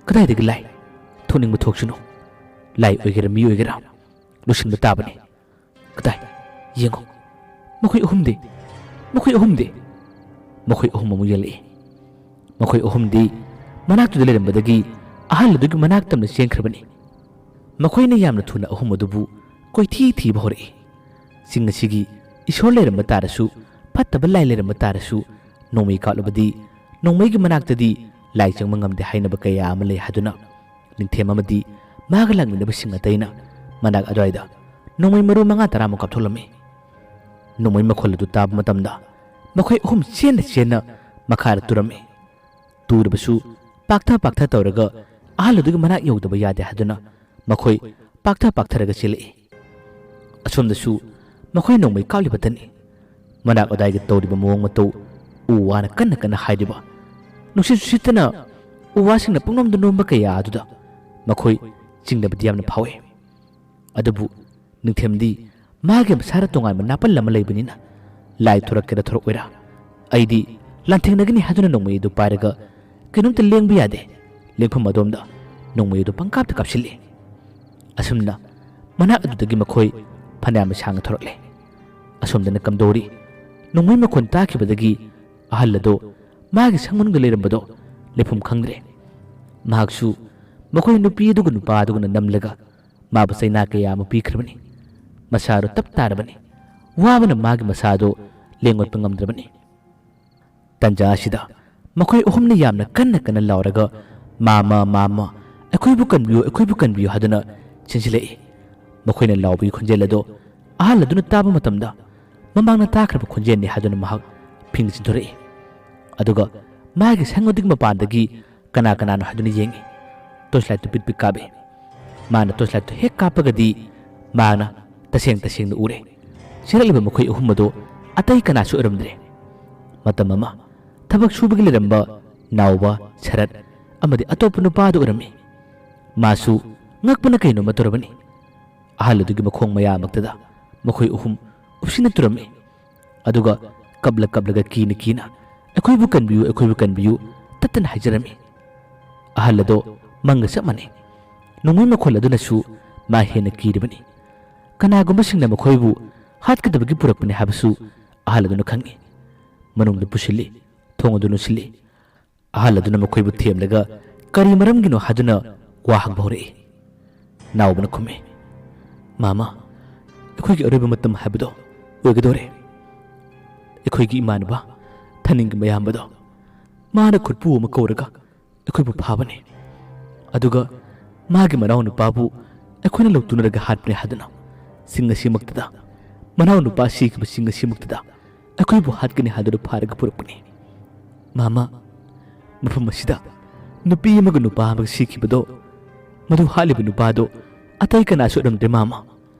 ꯀꯗꯥꯏꯗꯒꯤ ꯂꯥꯏ? ꯊꯣꯛꯅꯤꯡꯕ ꯊꯣꯛꯁꯅꯨ꯫ ꯂꯥꯏ ꯑꯣꯏꯒꯦꯔꯥ ꯃꯤ ꯑꯣꯏꯒꯦꯔꯥ, ꯂꯣꯏꯁꯤꯟꯕ ꯇꯥꯕꯅꯤ꯫ ꯀꯗꯥꯏ? ꯌꯦꯡꯉꯣ꯫ ꯃꯈꯣꯏ ꯑꯍꯨꯝꯗꯤ? ꯃꯈꯣꯏ ꯑꯍꯨꯝꯗꯤ?" ꯃꯈꯣꯏ ꯑꯍꯨꯝ ꯑꯃꯨꯛ ꯌꯦꯡꯂꯛꯏ꯫ ꯃꯈꯣꯏ ꯑꯍꯨꯝꯗꯤ ꯃꯅꯥꯛꯇꯨꯗ ꯂꯩꯔꯝꯕꯗꯒꯤ ꯑꯍꯜ ꯑꯗꯨꯒꯤ ꯃꯅꯥꯛ ꯇꯝꯅ ꯆꯦꯟꯈ꯭ꯔꯕꯅꯤ꯫ ꯃꯈꯣꯏꯅ ꯌꯥꯝꯅ ꯊꯨꯅ ꯑꯍꯨꯝ ꯑꯗꯨꯕꯨ ꯀꯣꯏꯊꯤ ꯊꯤꯕ ꯍꯧꯔꯛꯏ꯫ ꯆꯤꯡ ꯑꯁꯤꯒꯤ ꯏꯁꯣꯔ ꯂꯩꯔꯝꯕ ꯇꯥꯔꯁꯨ, ꯐꯠꯇꯕ ꯂꯥꯏ ꯂꯩꯔꯝꯕ ꯇꯥꯔꯁꯨ, ꯅꯣꯡꯃꯩ ꯀꯥꯞꯂꯕꯗꯤ ꯅꯣꯡꯃꯩꯒꯤ ꯃꯅꯥꯛꯇꯗꯤ ꯂꯥꯏ ꯆꯪꯕ ꯉꯝꯗꯦ ꯍꯥꯏꯅꯕ ꯀꯌꯥ ꯑꯃ ꯂꯩ ꯍꯥꯏꯗꯨꯅ ꯅꯤꯡꯊꯦꯝ ꯑꯃꯗꯤ ꯃꯥꯒ ꯂꯥꯛꯃꯤꯟꯅꯕꯁꯤꯡ ꯑꯇꯩꯅ ꯃꯅꯥꯛ ꯑꯗꯨꯋꯥꯏꯗ ꯅꯣꯡꯃꯩ ꯃꯔꯨ ꯃꯉꯥ ꯇꯔꯥꯃꯨꯛ ꯀꯥꯞꯊꯣꯛꯂꯝꯃꯤ꯫ ꯅꯣꯡꯃꯩ ꯃꯈꯣꯜ ꯑꯗꯨ ꯇꯥꯕ ꯃꯇꯝꯗ ꯃꯈꯣꯏ ꯑꯍꯨꯝ ꯆꯦꯟꯅ ꯆꯦꯟꯅ ꯃꯈꯥꯗ ꯇꯨꯔꯝꯃꯤ꯫ ꯇꯨꯔꯕꯁꯨ ꯄꯥꯛꯊ ꯄꯥꯛꯊ ꯇꯧꯔꯒ ꯑꯍꯜ ꯑꯗꯨꯒꯤ ꯃꯅꯥꯛ ꯌꯧꯗꯕ ꯌꯥꯗꯦ ꯍꯥꯏꯗꯨꯅ ꯃꯈꯣꯏ ꯄꯥꯛꯊ ꯄꯥꯛꯊꯔꯒ ꯆꯦꯜꯂꯛꯏ꯫ ꯑꯁꯣꯝꯗꯁꯨ ꯃꯈꯣꯏ ꯅꯣꯡꯃꯩ ꯀꯥꯞꯂꯤꯕꯇꯅꯤ꯫ ꯃꯅꯥꯛ ꯑꯗꯥꯏꯒꯤ ꯇꯧꯔꯤꯕ ꯃꯑꯣꯡ ꯃꯇꯧ, ꯎ ꯋꯥꯅ ꯀꯟꯅ ꯀꯟꯅ ꯍꯥꯏꯔꯤꯕ, ꯅꯨꯡꯁꯤꯠꯁꯨ ꯁꯤꯠꯇꯅ ꯎ ꯋꯥꯁꯤꯡꯅ ꯄꯨꯡꯅꯣꯝꯗ ꯅꯣꯝꯕ ꯀꯌꯥ ꯑꯗꯨꯗ ꯃꯈꯣꯏ ꯆꯤꯡꯅꯕꯗꯤ ꯌꯥꯝꯅ ꯐꯥꯎꯏ꯫ ꯑꯗꯨꯕꯨ ꯅꯤꯡꯊꯦꯝꯗꯤ ꯃꯥꯒꯤ ꯃꯁꯥꯗ ꯇꯣꯉꯥꯟꯕ ꯅꯥꯄꯜ ꯑꯃ ꯂꯩꯕꯅꯤꯅ ꯂꯥꯏ ꯊꯣꯔꯛꯀꯦꯔꯥ ꯊꯣꯔꯛꯑꯣꯏꯔꯥ, ꯑꯩꯗꯤ ꯂꯥꯟꯊꯦꯡꯅꯒꯅꯤ ꯍꯥꯏꯗꯨꯅ ꯅꯣꯡꯃꯩ ꯑꯗꯨ ꯄꯥꯏꯔꯒ ꯀꯩꯅꯣꯝꯇ ꯂꯦꯡꯕ ꯌꯥꯗꯦ, ꯂꯦꯡꯐꯝ ꯑꯗꯣꯝꯗ ꯅꯣꯡꯃꯩ ꯑꯗꯨ ꯄꯪꯀꯥꯞꯇ ꯀꯥꯞꯁꯤꯜꯂꯤ꯫ ꯑꯁꯨꯝꯅ ꯃꯅꯥꯛ ꯑꯗꯨꯗꯒꯤ ꯃꯈꯣꯏ ꯐꯅꯌꯥꯝ ꯁꯥꯡꯅ ꯊꯧꯔꯛꯂꯦ꯫ ꯑꯁꯣꯝꯗꯅ ꯀꯝꯗꯧꯔꯤ? ꯅꯣꯡꯃꯩ ꯃꯈꯣꯟ ꯇꯥꯈꯤꯕꯗꯒꯤ ꯑꯍꯜ ꯑꯗꯣ ꯃꯥꯒꯤ ꯁꯪ ꯃꯅꯨꯡꯗ ꯂꯩꯔꯝꯕꯗꯣ ꯂꯩꯐꯝ ꯈꯪꯗ꯭ꯔꯦ꯫ ꯃꯍꯥꯛꯁꯨ ꯃꯈꯣꯏ ꯅꯨꯄꯤ ꯑꯗꯨꯒ ꯅꯨꯄꯥ ꯑꯗꯨꯒꯅ ꯅꯝꯂꯒ ꯃꯥꯕꯨ ꯆꯩꯅꯥ ꯀꯌꯥ ꯑꯃ ꯄꯤꯈ꯭ꯔꯕꯅꯤ꯫ ꯃꯁꯥꯗꯣ ꯇꯞ ꯇꯥꯔꯕꯅꯤ꯫ ꯋꯥꯕꯅ ꯃꯥꯒꯤ ꯃꯁꯥꯗꯣ ꯂꯦꯡ ꯑꯣꯠꯄ ꯉꯝꯗ꯭ꯔꯕꯅꯤ꯫ ꯇꯟꯖꯥ ꯑꯁꯤꯗ ꯃꯈꯣꯏ ꯑꯍꯨꯝꯅ ꯌꯥꯝꯅ ꯀꯟꯅ ꯀꯟꯅ ꯂꯥꯎꯔꯒ, "ꯃꯥꯃ, ꯃꯥꯃ, ꯑꯩꯈꯣꯏꯕꯨ ꯀꯟꯕꯤꯌꯨ, ꯑꯩꯈꯣꯏꯕꯨ ꯀꯟꯕꯤꯌꯨ" ꯍꯥꯏꯗꯨꯅ ꯆꯦꯟꯁꯤꯜꯂꯛꯏ꯫ ꯃꯈꯣꯏꯅ ꯂꯥꯎꯕꯒꯤ ꯈꯣꯟꯖꯦꯜ ꯑꯗꯣ ꯑꯍꯜ ꯑꯗꯨꯅ ꯇꯥꯕ ꯃꯇꯝꯗ, ꯃꯃꯥꯡꯗ ꯇꯥꯈ꯭ꯔꯕ ꯈꯣꯟꯖꯦꯜꯅꯤ ꯍꯥꯏꯗꯨꯅ ꯃꯍꯥꯛ ꯐꯤꯡꯅ ꯆꯤꯟꯊꯣꯔꯛꯏ꯫ ꯑꯗꯨꯒ ꯃꯥꯒꯤ ꯁꯪ ꯑꯗꯨꯒꯤ ꯃꯄꯥꯟꯗꯒꯤ ꯀꯅꯥ ꯀꯅꯥꯅꯣ ꯍꯥꯏꯗꯨꯅ ꯌꯦꯡꯉꯤ꯫ ꯇꯣꯔꯆ ꯂꯥꯏꯠꯇꯨ ꯄꯤꯠ ꯄꯤꯠ ꯀꯥꯞꯄꯤ꯫ ꯃꯥꯅ ꯇꯣꯔꯆ ꯂꯥꯏꯠꯇꯨ ꯍꯦꯛ ꯀꯥꯞꯄꯒꯗꯤ ꯃꯥꯅ ꯇꯁꯦꯡ ꯇꯁꯦꯡꯅ ꯎꯔꯦ꯫ ꯆꯦꯜꯂꯛꯂꯤꯕ ꯃꯈꯣꯏ ꯑꯍꯨꯝ ꯑꯗꯨ ꯑꯇꯩ ꯀꯅꯥꯁꯨ ꯑꯣꯏꯔꯝꯗ꯭ꯔꯦ꯫ ꯃꯇꯝ ꯑꯃ ꯊꯕꯛ ꯁꯨꯕꯒꯤ ꯂꯩꯔꯝꯕ ꯅꯥꯎꯕ, ꯁꯔꯠ ꯑꯃꯗꯤ ꯑꯇꯣꯞꯄ ꯅꯨꯄꯥ ꯑꯗꯨ ꯑꯣꯏꯔꯝꯃꯤ꯫ ꯃꯥꯁꯨ ꯉꯛꯄꯅ ꯀꯩꯅꯣꯝꯃ ꯇꯧꯔꯕꯅꯤ꯫ ꯑꯍꯜ ꯑꯗꯨꯒꯤ ꯃꯈꯣꯡ ꯃꯌꯥꯃꯛꯇꯗ ꯃꯈꯣꯏ ꯑꯍꯨꯝ ꯎꯞꯁꯤꯟꯅ ꯇꯨꯔꯝꯃꯤ꯫ ꯑꯗꯨꯒ ꯀꯞꯂ ꯀꯞꯂꯒ ꯀꯤꯅ ꯀꯤꯅ, "ꯑꯩꯈꯣꯏꯕꯨ ꯀꯟꯕꯤꯌꯨ, ꯑꯩꯈꯣꯏꯕꯨ ꯀꯟꯕꯤꯌꯨ" ꯇꯠꯇꯅ ꯍꯥꯏꯖꯔꯝꯃꯤ꯫ ꯑꯍꯜ ꯑꯗꯣ ꯃꯪꯒ ꯆꯞ ꯃꯥꯟꯅꯩ꯫ ꯅꯣꯡꯃꯩ ꯃꯈꯣꯜ ꯑꯗꯨꯅꯁꯨ ꯃꯥ ꯍꯦꯟꯅ ꯀꯤꯔꯤꯕꯅꯤ꯫ ꯀꯅꯥꯒꯨꯝꯕꯁꯤꯡꯅ ꯃꯈꯣꯏꯕꯨ ꯍꯥꯠꯀꯗꯕꯒꯤ ꯄꯨꯔꯛꯄꯅꯤ ꯍꯥꯏꯕꯁꯨ ꯑꯍꯜ ꯑꯗꯨꯅ ꯈꯪꯏ꯫ ꯃꯅꯨꯡꯗ ꯄꯨꯁꯤꯜꯂꯤ, ꯊꯣꯡ ꯑꯗꯨ ꯂꯣꯟꯁꯤꯜꯂꯤ꯫ ꯑꯍꯜ ꯑꯗꯨꯅ ꯃꯈꯣꯏꯕꯨ ꯊꯦꯝꯂꯒ ꯀꯔꯤ ꯃꯔꯝꯒꯤꯅꯣ ꯍꯥꯏꯗꯨꯅ ꯋꯥ ꯍꯪꯕ ꯍꯧꯔꯛꯏ꯫ ꯅꯥꯎꯕꯅ ꯈꯨꯝꯃꯤ, "ꯃꯥꯃ, ꯑꯩꯈꯣꯏꯒꯤ ꯑꯔꯣꯏꯕ ꯃꯇꯝ ꯍꯥꯏꯕꯗꯣ ꯑꯣꯏꯒꯗꯧꯔꯦ꯫ ꯑꯩꯈꯣꯏꯒꯤ ꯏꯃꯥꯟꯅꯕ ꯊꯅꯤꯡꯒꯤ ꯃꯌꯥꯝꯕꯗꯣ, ꯃꯥꯅ ꯈꯨꯠꯄꯨ ꯑꯃ ꯀꯧꯔꯒ ꯑꯩꯈꯣꯏꯕꯨ ꯐꯥꯕꯅꯤ꯫ ꯑꯗꯨꯒ ꯃꯥꯒꯤ ꯃꯅꯥꯎꯅꯨꯄꯥꯕꯨ ꯑꯩꯈꯣꯏꯅ ꯂꯧꯇꯨꯅꯔꯒ ꯍꯥꯠꯄꯅꯤ ꯍꯥꯏꯗꯨꯅ ꯆꯤꯡ ꯑꯁꯤꯃꯛꯇꯗ, ꯃꯅꯥꯎꯅꯨꯄꯥ ꯁꯤꯈꯤꯕ ꯆꯤꯡ ꯑꯁꯤꯃꯛꯇꯗ ꯑꯩꯈꯣꯏꯕꯨ ꯍꯥꯠꯀꯅꯤ ꯍꯥꯏꯗꯨꯅ ꯐꯥꯔꯒ ꯄꯨꯔꯛꯄꯅꯤ꯫ ꯃꯥꯃ, ꯃꯐꯝ ꯑꯁꯤꯗ ꯅꯨꯄꯤ ꯑꯃꯒ ꯅꯨꯄꯥ ꯑꯃꯒ ꯁꯤꯈꯤꯕꯗꯣ, ꯃꯗꯨ ꯍꯥꯠꯂꯤꯕ ꯅꯨꯄꯥꯗꯣ ꯑꯇꯩ ꯀꯅꯥꯁꯨ ꯑꯣꯏꯔꯝꯗ꯭ꯔꯦ ꯃꯥꯃ꯫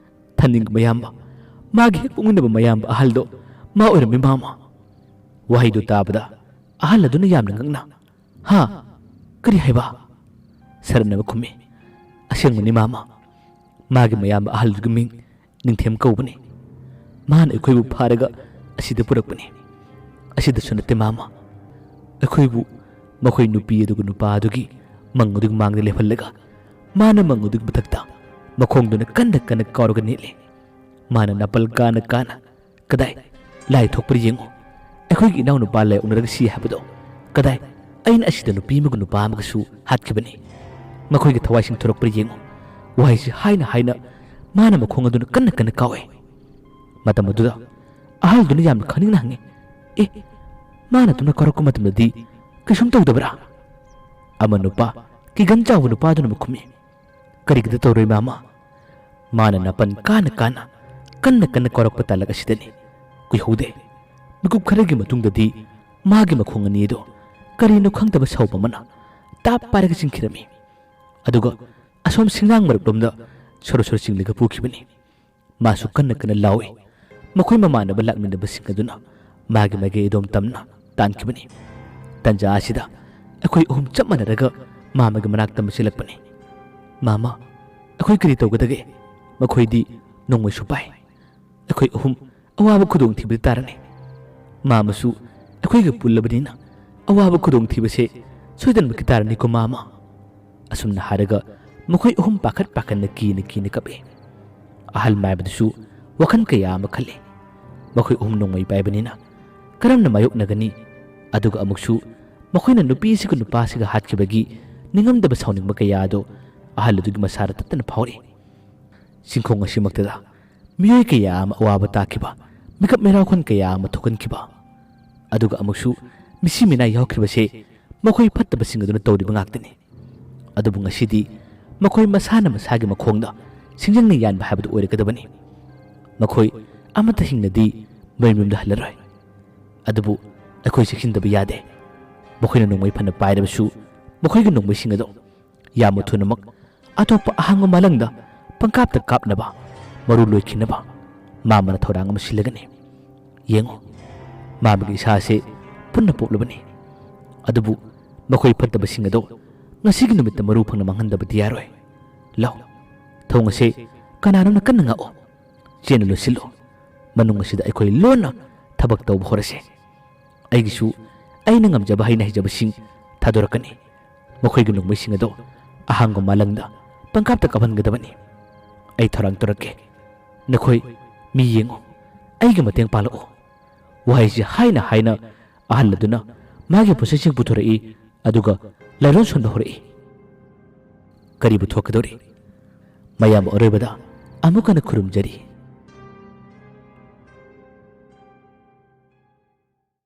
ꯊꯅꯤꯡꯒ ꯃꯌꯥꯝꯕ, ꯃꯥꯒꯤ ꯍꯦꯛ ꯄꯣꯛꯃꯤꯟꯅꯕ ꯃꯌꯥꯝꯕ ꯑꯍꯜꯗꯣ, ꯃꯥ ꯑꯣꯏꯔꯝꯃꯤ ꯃꯥꯃ"꯫ ꯋꯥꯍꯩꯗꯨ ꯇꯥꯕꯗ ꯑꯍꯜ ꯑꯗꯨꯅ ꯌꯥꯝꯅ ꯉꯛꯅ, "ꯍꯥ? ꯀꯔꯤ ꯍꯥꯏꯕ?" ꯁꯔꯠꯅ ꯈꯨꯝꯃꯤ, "ꯑꯁꯦꯡꯕꯅꯤ ꯃꯥꯃ꯫ ꯃꯥꯒꯤ ꯃꯌꯥꯝꯕ ꯑꯍꯜꯗꯨꯒꯤ ꯃꯤꯡ ꯅꯤꯡꯊꯦꯝ ꯀꯧꯕꯅꯤ꯫ ꯃꯥꯅ ꯑꯩꯈꯣꯏꯕꯨ ꯐꯥꯔꯒ ꯑꯁꯤꯗ ꯄꯨꯔꯛꯄꯅꯤ꯫ ꯑꯁꯤꯗꯁꯨ ꯅꯠꯇꯦ ꯃꯥꯃ, ꯑꯩꯈꯣꯏꯕꯨ ꯃꯈꯣꯏ ꯅꯨꯄꯤ ꯑꯗꯨꯒ ꯅꯨꯄꯥ ꯑꯗꯨꯒꯤ ꯃꯪ ꯑꯗꯨꯒꯤ ꯃꯥꯡꯗ ꯂꯦꯞꯍꯜꯂꯒ ꯃꯥꯅ ꯃꯪ ꯑꯗꯨꯒꯤ ꯃꯊꯛꯇ ꯃꯈꯣꯡꯗꯨꯅ ꯀꯟꯅ ꯀꯟꯅ ꯀꯥꯎꯔꯒ ꯅꯤꯛꯂꯤ꯫ ꯃꯥꯅ ꯅꯥꯄꯜ ꯀꯥꯅ ꯀꯥꯅ, "ꯀꯗꯥꯏ? ꯂꯥꯏ ꯊꯣꯛꯄ꯭ꯔꯥ ꯌꯦꯡꯉꯨ꯫ ꯑꯩꯈꯣꯏꯒꯤ ꯏꯅꯥꯎꯅꯨꯄꯥ ꯂꯥꯏ ꯑꯣꯛꯅꯔꯒ ꯁꯤ ꯍꯥꯏꯕꯗꯣ꯫ ꯀꯗꯥꯏ? ꯑꯩꯅ ꯑꯁꯤꯗ ꯅꯨꯄꯤ ꯑꯃꯒ ꯅꯨꯄꯥ ꯑꯃꯒꯁꯨ ꯍꯥꯠꯈꯤꯕꯅꯤ꯫ ꯃꯈꯣꯏꯒꯤ ꯊꯋꯥꯏꯁꯤꯡ ꯊꯣꯔꯛꯄ꯭ꯔꯥ ꯌꯦꯡꯉꯨ"꯫ ꯋꯥꯍꯩꯁꯤ ꯍꯥꯏꯅ ꯍꯥꯏꯅ ꯃꯥꯅ ꯃꯈꯣꯡ ꯑꯗꯨꯅ ꯀꯟꯅ ꯀꯟꯅ ꯀꯥꯎꯏ꯫ ꯃꯇꯝ ꯑꯗꯨꯗ ꯑꯍꯜꯗꯨꯅ ꯌꯥꯝꯅ ꯈꯪꯅꯤꯡꯅ ꯍꯪꯉꯤ, "ꯑꯦ, ꯃꯥꯅ ꯑꯗꯨꯅ ꯀꯥꯎꯔꯛꯄ ꯃꯇꯝꯗꯗꯤ ꯀꯩꯁꯨꯝ ꯇꯧꯗꯕ꯭ꯔꯥ?" ꯑꯃ ꯅꯨꯄꯥ, ꯀꯤꯒꯟ ꯆꯥꯎꯕ ꯅꯨꯄꯥꯗꯨꯅ ꯑꯃꯨꯛ ꯈꯨꯝꯃꯤ, "ꯀꯔꯤꯒꯤꯗ ꯇꯧꯔꯣꯏ, ꯃꯥꯃ?" ꯃꯥꯅ ꯅꯥꯄꯟ ꯀꯥꯅ ꯀꯥꯅ ꯀꯟꯅ ꯀꯟꯅ ꯀꯥꯎꯔꯛꯄ ꯇꯥꯂꯛ ꯑꯁꯤꯗꯅꯤ꯫ ꯀꯨꯏꯍꯧꯗꯦ꯫ ꯃꯤꯀꯨꯞ ꯈꯔꯒꯤ ꯃꯇꯨꯡꯗꯗꯤ ꯃꯥꯒꯤ ꯃꯈꯣꯡ ꯑꯅꯤ ꯑꯗꯨ ꯀꯔꯤꯅꯣ ꯈꯪꯗꯕ ꯁꯥꯎꯕ ꯑꯃꯅ ꯇꯥꯞ ꯄꯥꯏꯔꯒ ꯆꯤꯡꯈꯤꯔꯝꯃꯤ꯫ ꯑꯗꯨꯒ ꯑꯁꯣꯝ ꯁꯤꯡꯅꯥꯡ ꯃꯔꯛꯂꯣꯝꯗ ꯁꯣꯔꯣ ꯁꯣꯔꯣ ꯆꯤꯡꯂꯒ ꯄꯨꯈꯤꯕꯅꯤ꯫ ꯃꯥꯁꯨ ꯀꯟꯅ ꯀꯟꯅ ꯂꯥꯎꯏ꯫ ꯃꯈꯣꯏ ꯃꯃꯥꯟꯅꯕ ꯂꯥꯛꯃꯤꯟꯅꯕꯁꯤꯡ ꯑꯗꯨꯅ ꯃꯥꯒꯤ ꯃꯥꯏꯀꯩ ꯑꯗꯣꯝ ꯇꯝꯅ ꯇꯥꯟꯈꯤꯕꯅꯤ꯫ ꯇꯟꯖꯥ ꯑꯁꯤꯗ ꯑꯩꯈꯣꯏ ꯑꯍꯨꯝ ꯆꯞ ꯃꯥꯟꯅꯔꯒ ꯃꯥꯃꯒꯤ ꯃꯅꯥꯛꯇ ꯃꯁꯤꯜꯂꯛꯄꯅꯤ꯫ "ꯃꯥꯃ, ꯑꯩꯈꯣꯏ ꯀꯔꯤ ꯇꯧꯒꯗꯒꯦ? ꯃꯈꯣꯏꯗꯤ ꯅꯣꯡꯃꯩꯁꯨ ꯄꯥꯏ꯫ ꯑꯩꯈꯣꯏ ꯑꯍꯨꯝ ꯑꯋꯥꯕ ꯈꯨꯗꯣꯡꯊꯤꯕꯗ ꯇꯥꯔꯅꯤ꯫ ꯃꯥꯃꯁꯨ ꯑꯩꯈꯣꯏꯒ ꯄꯨꯜꯂꯕꯅꯤꯅ ꯑꯋꯥꯕ ꯈꯨꯗꯣꯡꯊꯤꯕꯁꯦ ꯁꯣꯏꯗꯅꯃꯛꯀꯤ ꯇꯥꯔꯅꯤꯀꯣ, ꯃꯥꯃ"꯫ ꯑꯁꯨꯝꯅ ꯍꯥꯏꯔꯒ ꯃꯈꯣꯏ ꯑꯍꯨꯝ ꯄꯥꯈꯠ ꯄꯥꯈꯠꯅ ꯀꯤꯅ ꯀꯤꯅ ꯀꯞꯏ꯫ ꯑꯍꯜ ꯃꯥꯏꯕꯗꯨꯁꯨ ꯋꯥꯈꯜ ꯀꯌꯥ ꯑꯃ ꯈꯜꯂꯤ꯫ ꯃꯈꯣꯏ ꯑꯍꯨꯝ ꯅꯣꯡꯃꯩ ꯄꯥꯏꯕꯅꯤꯅ ꯀꯔꯝꯅ ꯃꯥꯌꯣꯛꯅꯒꯅꯤ? ꯑꯗꯨꯒ ꯑꯃꯨꯛꯁꯨ ꯃꯈꯣꯏꯅ ꯅꯨꯄꯤꯁꯤꯒ ꯅꯨꯄꯥꯁꯤꯒ ꯍꯥꯠꯈꯤꯕꯒꯤ ꯅꯤꯡꯉꯝꯗꯕ ꯁꯥꯎꯅꯤꯡꯕ ꯀꯌꯥ ꯑꯗꯨ ꯑꯍꯜ ꯑꯗꯨꯒꯤ ꯃꯁꯥꯗ ꯇꯠꯇꯅ ꯐꯥꯎꯔꯤ꯫ ꯆꯤꯡꯈꯣꯡ ꯑꯁꯤꯃꯛꯇꯗ ꯃꯤꯑꯣꯏ ꯀꯌꯥ ꯑꯃ ꯑꯋꯥꯕ ꯇꯥꯈꯤꯕ, ꯃꯤꯀꯞ ꯃꯤꯔꯥꯎꯈꯣꯟ ꯀꯌꯥ ꯑꯃ ꯊꯣꯛꯍꯟꯈꯤꯕ, ꯑꯗꯨꯒ ꯑꯃꯨꯛꯁꯨ ꯃꯤꯁꯤ ꯃꯤꯅꯥ ꯌꯥꯎꯈꯤꯕꯁꯦ ꯃꯈꯣꯏ ꯐꯠꯇꯕꯁꯤꯡ ꯑꯗꯨꯅ ꯇꯧꯔꯤꯕ ꯉꯥꯛꯇꯅꯤ꯫ ꯑꯗꯨꯕꯨ ꯉꯁꯤꯗꯤ ꯃꯈꯣꯏ ꯃꯁꯥꯅ ꯃꯁꯥꯒꯤ ꯃꯈꯣꯡꯗ ꯁꯤꯡꯖꯪꯅ ꯌꯥꯟꯕ ꯍꯥꯏꯕꯗꯨ ꯑꯣꯏꯔꯒꯗꯕꯅꯤ꯫ ꯃꯈꯣꯏ ꯑꯃꯠꯇ ꯍꯤꯡꯅꯗꯤ ꯃꯌꯨꯝ ꯌꯨꯝꯗ ꯍꯜꯂꯔꯣꯏ꯫ ꯑꯗꯨꯕꯨ ꯑꯩꯈꯣꯏ ꯆꯦꯛꯁꯤꯟꯗꯕ ꯌꯥꯗꯦ꯫ ꯃꯈꯣꯏꯅ ꯅꯣꯡꯃꯩ ꯐꯅ ꯄꯥꯏꯔꯕꯁꯨ ꯃꯈꯣꯏꯒꯤ ꯅꯣꯡꯃꯩꯁꯤꯡ ꯑꯗꯨ ꯌꯥꯝꯅ ꯊꯨꯅꯃꯛ ꯑꯇꯣꯞꯄ ꯑꯍꯥꯡꯕ ꯃꯥꯂꯪꯗ ꯄꯪꯀꯥꯞꯇ ꯀꯥꯞꯅꯕ, ꯃꯔꯨ ꯂꯣꯏꯈꯤꯅꯕ ꯃꯥꯃꯅ ꯊꯧꯔꯥꯡ ꯑꯃ ꯁꯤꯜꯂꯒꯅꯤ꯫ ꯌꯦꯡꯉꯨ, ꯃꯥꯃꯒꯤ ꯏꯁꯥꯁꯦ ꯄꯨꯟꯅ ꯄꯣꯛꯂꯕꯅꯤ꯫ ꯑꯗꯨꯕꯨ ꯃꯈꯣꯏ ꯐꯠꯇꯕꯁꯤꯡ ꯑꯗꯣ ꯉꯁꯤꯒꯤ ꯅꯨꯃꯤꯠꯇ ꯃꯔꯨ ꯐꯪꯅ ꯃꯥꯡꯍꯟꯗꯕꯗꯤ ꯌꯥꯔꯣꯏ꯫ ꯂꯥꯎ, ꯊꯣꯡ ꯑꯁꯦ ꯀꯅꯥꯅꯣꯝꯅ ꯀꯟꯅ ꯉꯥꯛꯑꯣ꯫ ꯆꯦꯟꯅ ꯂꯣꯠꯁꯤꯜꯂꯨ꯫ ꯃꯅꯨꯡ ꯑꯁꯤꯗ ꯑꯩꯈꯣꯏ ꯂꯣꯟꯅ ꯊꯕꯛ ꯇꯧꯕ ꯍꯧꯔꯁꯦ꯫ ꯑꯩꯒꯤꯁꯨ ꯑꯩꯅ ꯉꯝꯖꯕ ꯍꯩꯅ ꯍꯩꯖꯕꯁꯤꯡ ꯊꯥꯗꯣꯔꯛꯀꯅꯤ꯫ ꯃꯈꯣꯏꯒꯤ ꯅꯣꯡꯃꯩꯁꯤꯡ ꯑꯗꯣ ꯑꯍꯥꯡꯕ ꯃꯥꯂꯪꯗ ꯄꯪꯀꯥꯞꯇ ꯀꯥꯞꯍꯟꯒꯗꯕꯅꯤ꯫ ꯑꯩ ꯊꯧꯔꯥꯡ ꯇꯧꯔꯛꯀꯦ꯫ ꯅꯈꯣꯏ ꯃꯤ ꯌꯦꯡꯉꯨ, ꯑꯩꯒꯤ ꯃꯇꯦꯡ ꯄꯥꯡꯂꯛꯎ꯫" ꯋꯥꯍꯩꯁꯤ ꯍꯥꯏꯅ ꯍꯥꯏꯅ ꯑꯍꯜ ꯑꯗꯨꯅ ꯃꯥꯒꯤ ꯄꯣꯠꯆꯩꯁꯤꯡ ꯄꯨꯊꯣꯔꯛꯏ, ꯑꯗꯨꯒ ꯂꯥꯏꯔꯣꯟ ꯁꯣꯟꯕ ꯍꯧꯔꯛꯏ꯫ "ꯀꯔꯤꯕꯨ ꯊꯣꯛꯀꯗꯧꯔꯤ? ꯃꯌꯥꯝ ꯑꯔꯣꯏꯕꯗ ꯑꯃꯨꯛ ꯍꯟꯅ ꯈꯨꯔꯨꯝꯖꯔꯤ꯫